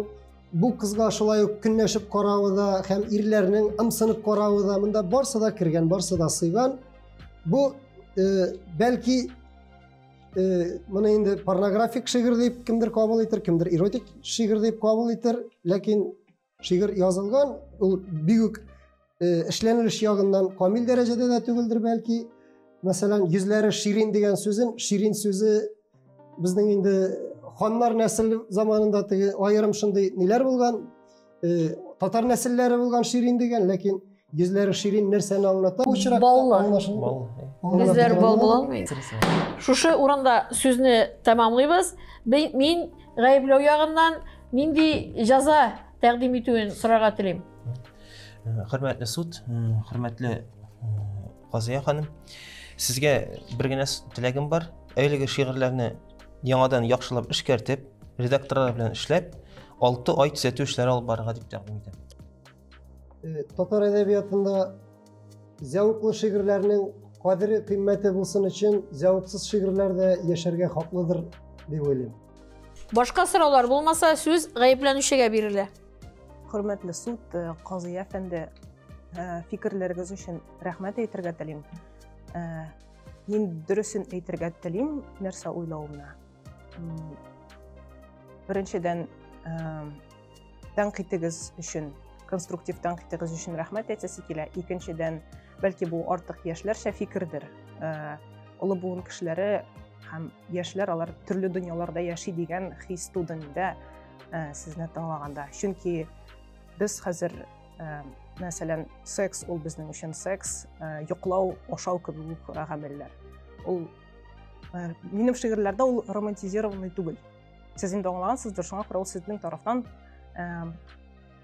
бу кызга шулай ук көнләшеп каравы да һәм ирләрнең ымсынып каравы да, монда барсы да кергән, барсы да сыйган. Бу бәлки моны инде порнографик шигырь дип кемдер кабул итер, кемдер эротик шигырь дип кабул итер, ләкин шигырь язылган, ул бик үк эшләнелеш ягыннан камил дәрәҗәдә дә түгелдер бәлки. Мәсәлән, йөзләре ширин дигән сүзен, ширин сүзе безнең инде Ханнар нәселе заманында теге аерым шундый ниләр булган, татар нәселләре булган Ширин дигән, ләкин йөзләре Ширин нәрсәне аңлата? Бу очракта Баллы. аңлашылмый. Йөзләре бал була алмый. Шушы урында сүзне тәмамлыйбыз. Мин гаепләү ягыннан нинди җәза тәкъдим итүен сорарга телим. Хөрмәтле суд, хөрмәтле Казыя ханым, сезгә бер генә теләгем бар. Әлеге шигырьләрне яңадан яхшылап эшкәртеп, редакторлар белән эшләп, 6 ай төзәтү эшләре алып барырга дип тәкъдим итәм. Татар әдәбиятында зәвыклы шигырьләрнең кадере кыйммәте булсын өчен зәвыксыз шигырьләр дә яшәргә хаклыдыр дип уйлыйм. Башка сораулар булмаса, сүз гаепләнүчегә бирелә. Хөрмәтле суд, казый әфәнде, фикерләрегез өчен рәхмәт әйтергә телим. Мин дөресен әйтергә телим, нәрсә уйлавымны. Беренчедән, тәнкыйтегез өчен, конструктив тәнкыйтегез өчен рәхмәт әйтәсе килә. Икенчедән, бәлки бу артык яшьләрчә фикердер. Олы буын кешеләре һәм яшьләр алар төрле дөньяларда яши дигән хис туды миндә сезне тыңлаганда. Чөнки без хәзер, мәсәлән, секс ул безнең өчен секс, йоклау, ашау кебек үк гамәлләр. Ул минем шигырьләрдә ул романтизированный түгел. Сез инде аңлагансыздыр, шуңа күрә ул сезнең тарафтан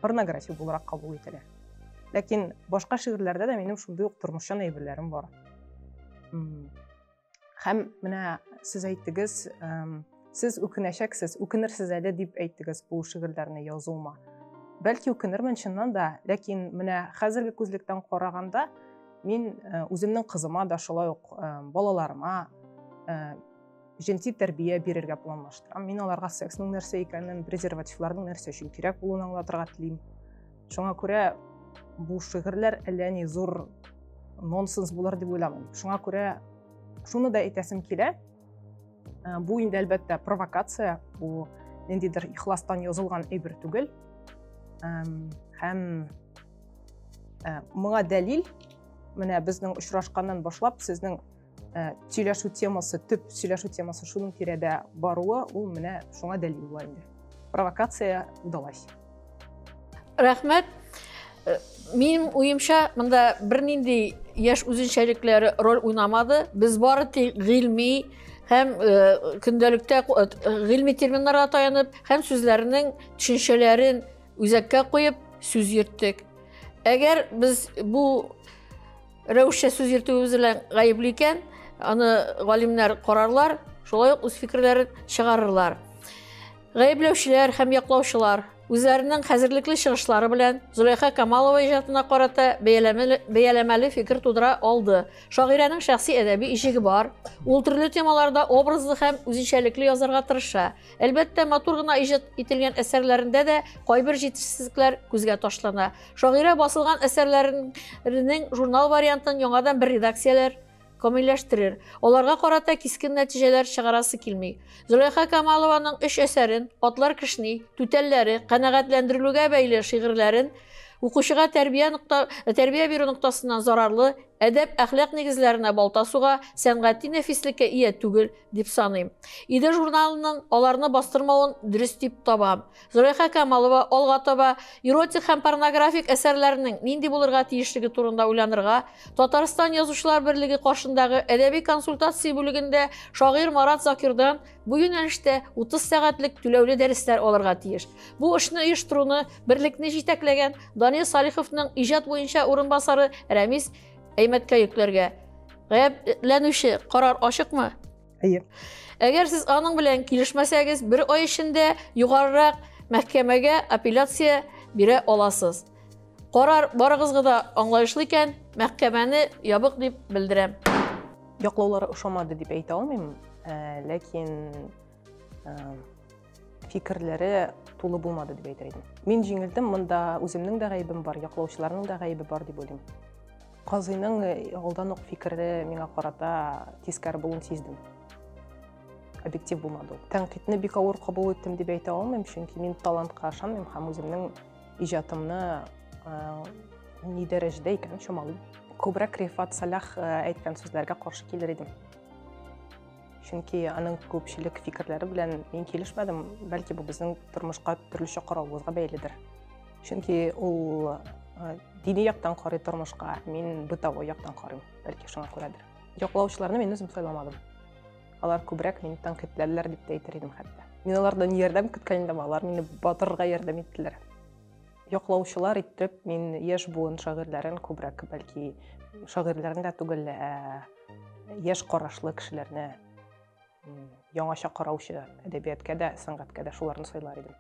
порнография буларак кабул ителә. Ләкин башка шигырьләрдә дә минем шундый ук тормышчан әйберләрем бар. Һәм менә сез әйттегез, сез үкенәчәксез, үкенерсез әле дип әйттегез бу шигырьләрне язуыма. Бәлки үкенермен чыннан да, ләкин менә хәзерге күзлектән караганда мин үземнең кызыма да шулай ук балаларыма җенси тәрбия бирергә планлаштырам. Мин аларга сексның нәрсә икәнен, презервативларның нәрсә өчен кирәк булуын аңлатырга телим. Шуңа күрә бу шигырьләр әллә ни зур нонсенс булыр дип уйламыйм. Шуңа күрә шуны да әйтәсем килә. Бу инде әлбәттә провокация, бу ниндидер ихластан язылган әйбер түгел. Һәм моңа дәлил, менә безнең очрашканнан башлап сезнең сөйләшү темасы, төп сөйләшү темасы шуның тирәдә баруы, ул менә шуңа дәлил була инде. Провокация удалась. Рәхмәт. Минем уемча, монда бернинди яшь үзенчәлекләре роль уйнамады. Без бары тик гыйльми һәм көндәлектә гыйльми терминнарга таянып һәм сүзләрнең төшенчәләрен үзәккә куеп сүз йөрттек. Әгәр без бу рәвешчә сүз йөртүебез белән гаепле икән, аны галимнәр карарлар, шулай ук үз фикерләрен чыгарырлар. Гаепләүчеләр һәм яклаучылар үзләренең хәзерлекле чыгышлары белән Зөләйха Камалова иҗатына карата бәяләмәле фикер тудыра алды. Шагыйрәнең шәхси әдәби иҗеге бар. Ул төрле темаларда образлы һәм үзенчәлекле язарга тырыша. Әлбәттә, матур гына иҗат ителгән әсәрләрендә дә кайбер җитешсезлекләр күзгә ташлана. Шагыйрә басылган әсәрләренең журнал вариантын яңадан бер редакцияләр камилләштерер. Аларга карата кискен нәтиҗәләр чыгарасы килми. Зөләйха Камалованың өч әсәрен, Атлар кешни, Түтәлләре, канәгатьләндерелүгә бәйле шигырьләрен укучыга тәрбия бирү ноктасыннан зарарлы, әдәп-әхлак нигезләренә балта суга, сәнгати нәфислеккә ия түгел дип саныйм. Иде журналының аларны бастырмавын дөрес дип табам. Зөләйха Камалова алга таба эротик һәм порнографик әсәрләрнең нинди булырга тиешлеге турында уйланырга, Татарстан Язучылар берлеге каршындагы әдәби консультация бүлегендә шагыйрь Марат Закирдан бу юнәлештә 30 сәгатьлек түләүле дәресләр алырга тиеш. Бу эшне оештыруны берлекне җитәкләгән Данил Салиховның иҗат буенча урынбасары Рәмис Әймәткә йөкләргә. Гаепләнүче карар ачыкмы? Әйе. Әгәр сез аның белән килешмәсәгез, бер ай эчендә югарырак мәхкәмәгә апелляция бирә аласыз. Карар барыгызга да аңлаешлы икән, мәхкәмәне ябык дип белдерәм. Яклаулары ошамады дип әйтә алмыйм, ләкин фикерләре тулы булмады дип әйтер идем. Мин җиңелдем, монда үземнең дә гаебем бар, яклаучыларның да гаебе бар дип уйлыйм. Казыйның алдан ук фикере миңа карата тискәре булуын сиздем. Объектив булмады ул. Тәнкыйтьне бик авыр кабул иттем дип әйтә алмыйм, чөнки мин талантка ышанмыйм һәм үземнең иҗатымны ни дәрәҗәдә икәнен чамалыйм. Күбрәк Рифат Салах әйткән сүзләргә каршы килер идем. Чөнки аның күпчелек фикерләре белән мин килешмәдем. Бәлки бу безнең тормышка төрлечә каравыбызга бәйледер. Чөнки ул э, дини яктан карый тормышка, мин бытовой яктан карыйм. Бәлки шуңа күрәдер. Яклаучыларны мин үзем сайламадым. Алар күбрәк мине тәнкыйтьләделәр дип тә әйтер идем хәтта. Мин алардан ярдәм көткән идем, алар мине батырырга ярдәм иттеләр. Яклаучылар итеп мин яшь буын шагыйрьләрен күбрәк, бәлки шагыйрьләрен дә түгел, ә яшь карашлы кешеләрне, яңача караучы әдәбияткә дә, сәнгатькә дә шуларны сайлар идем.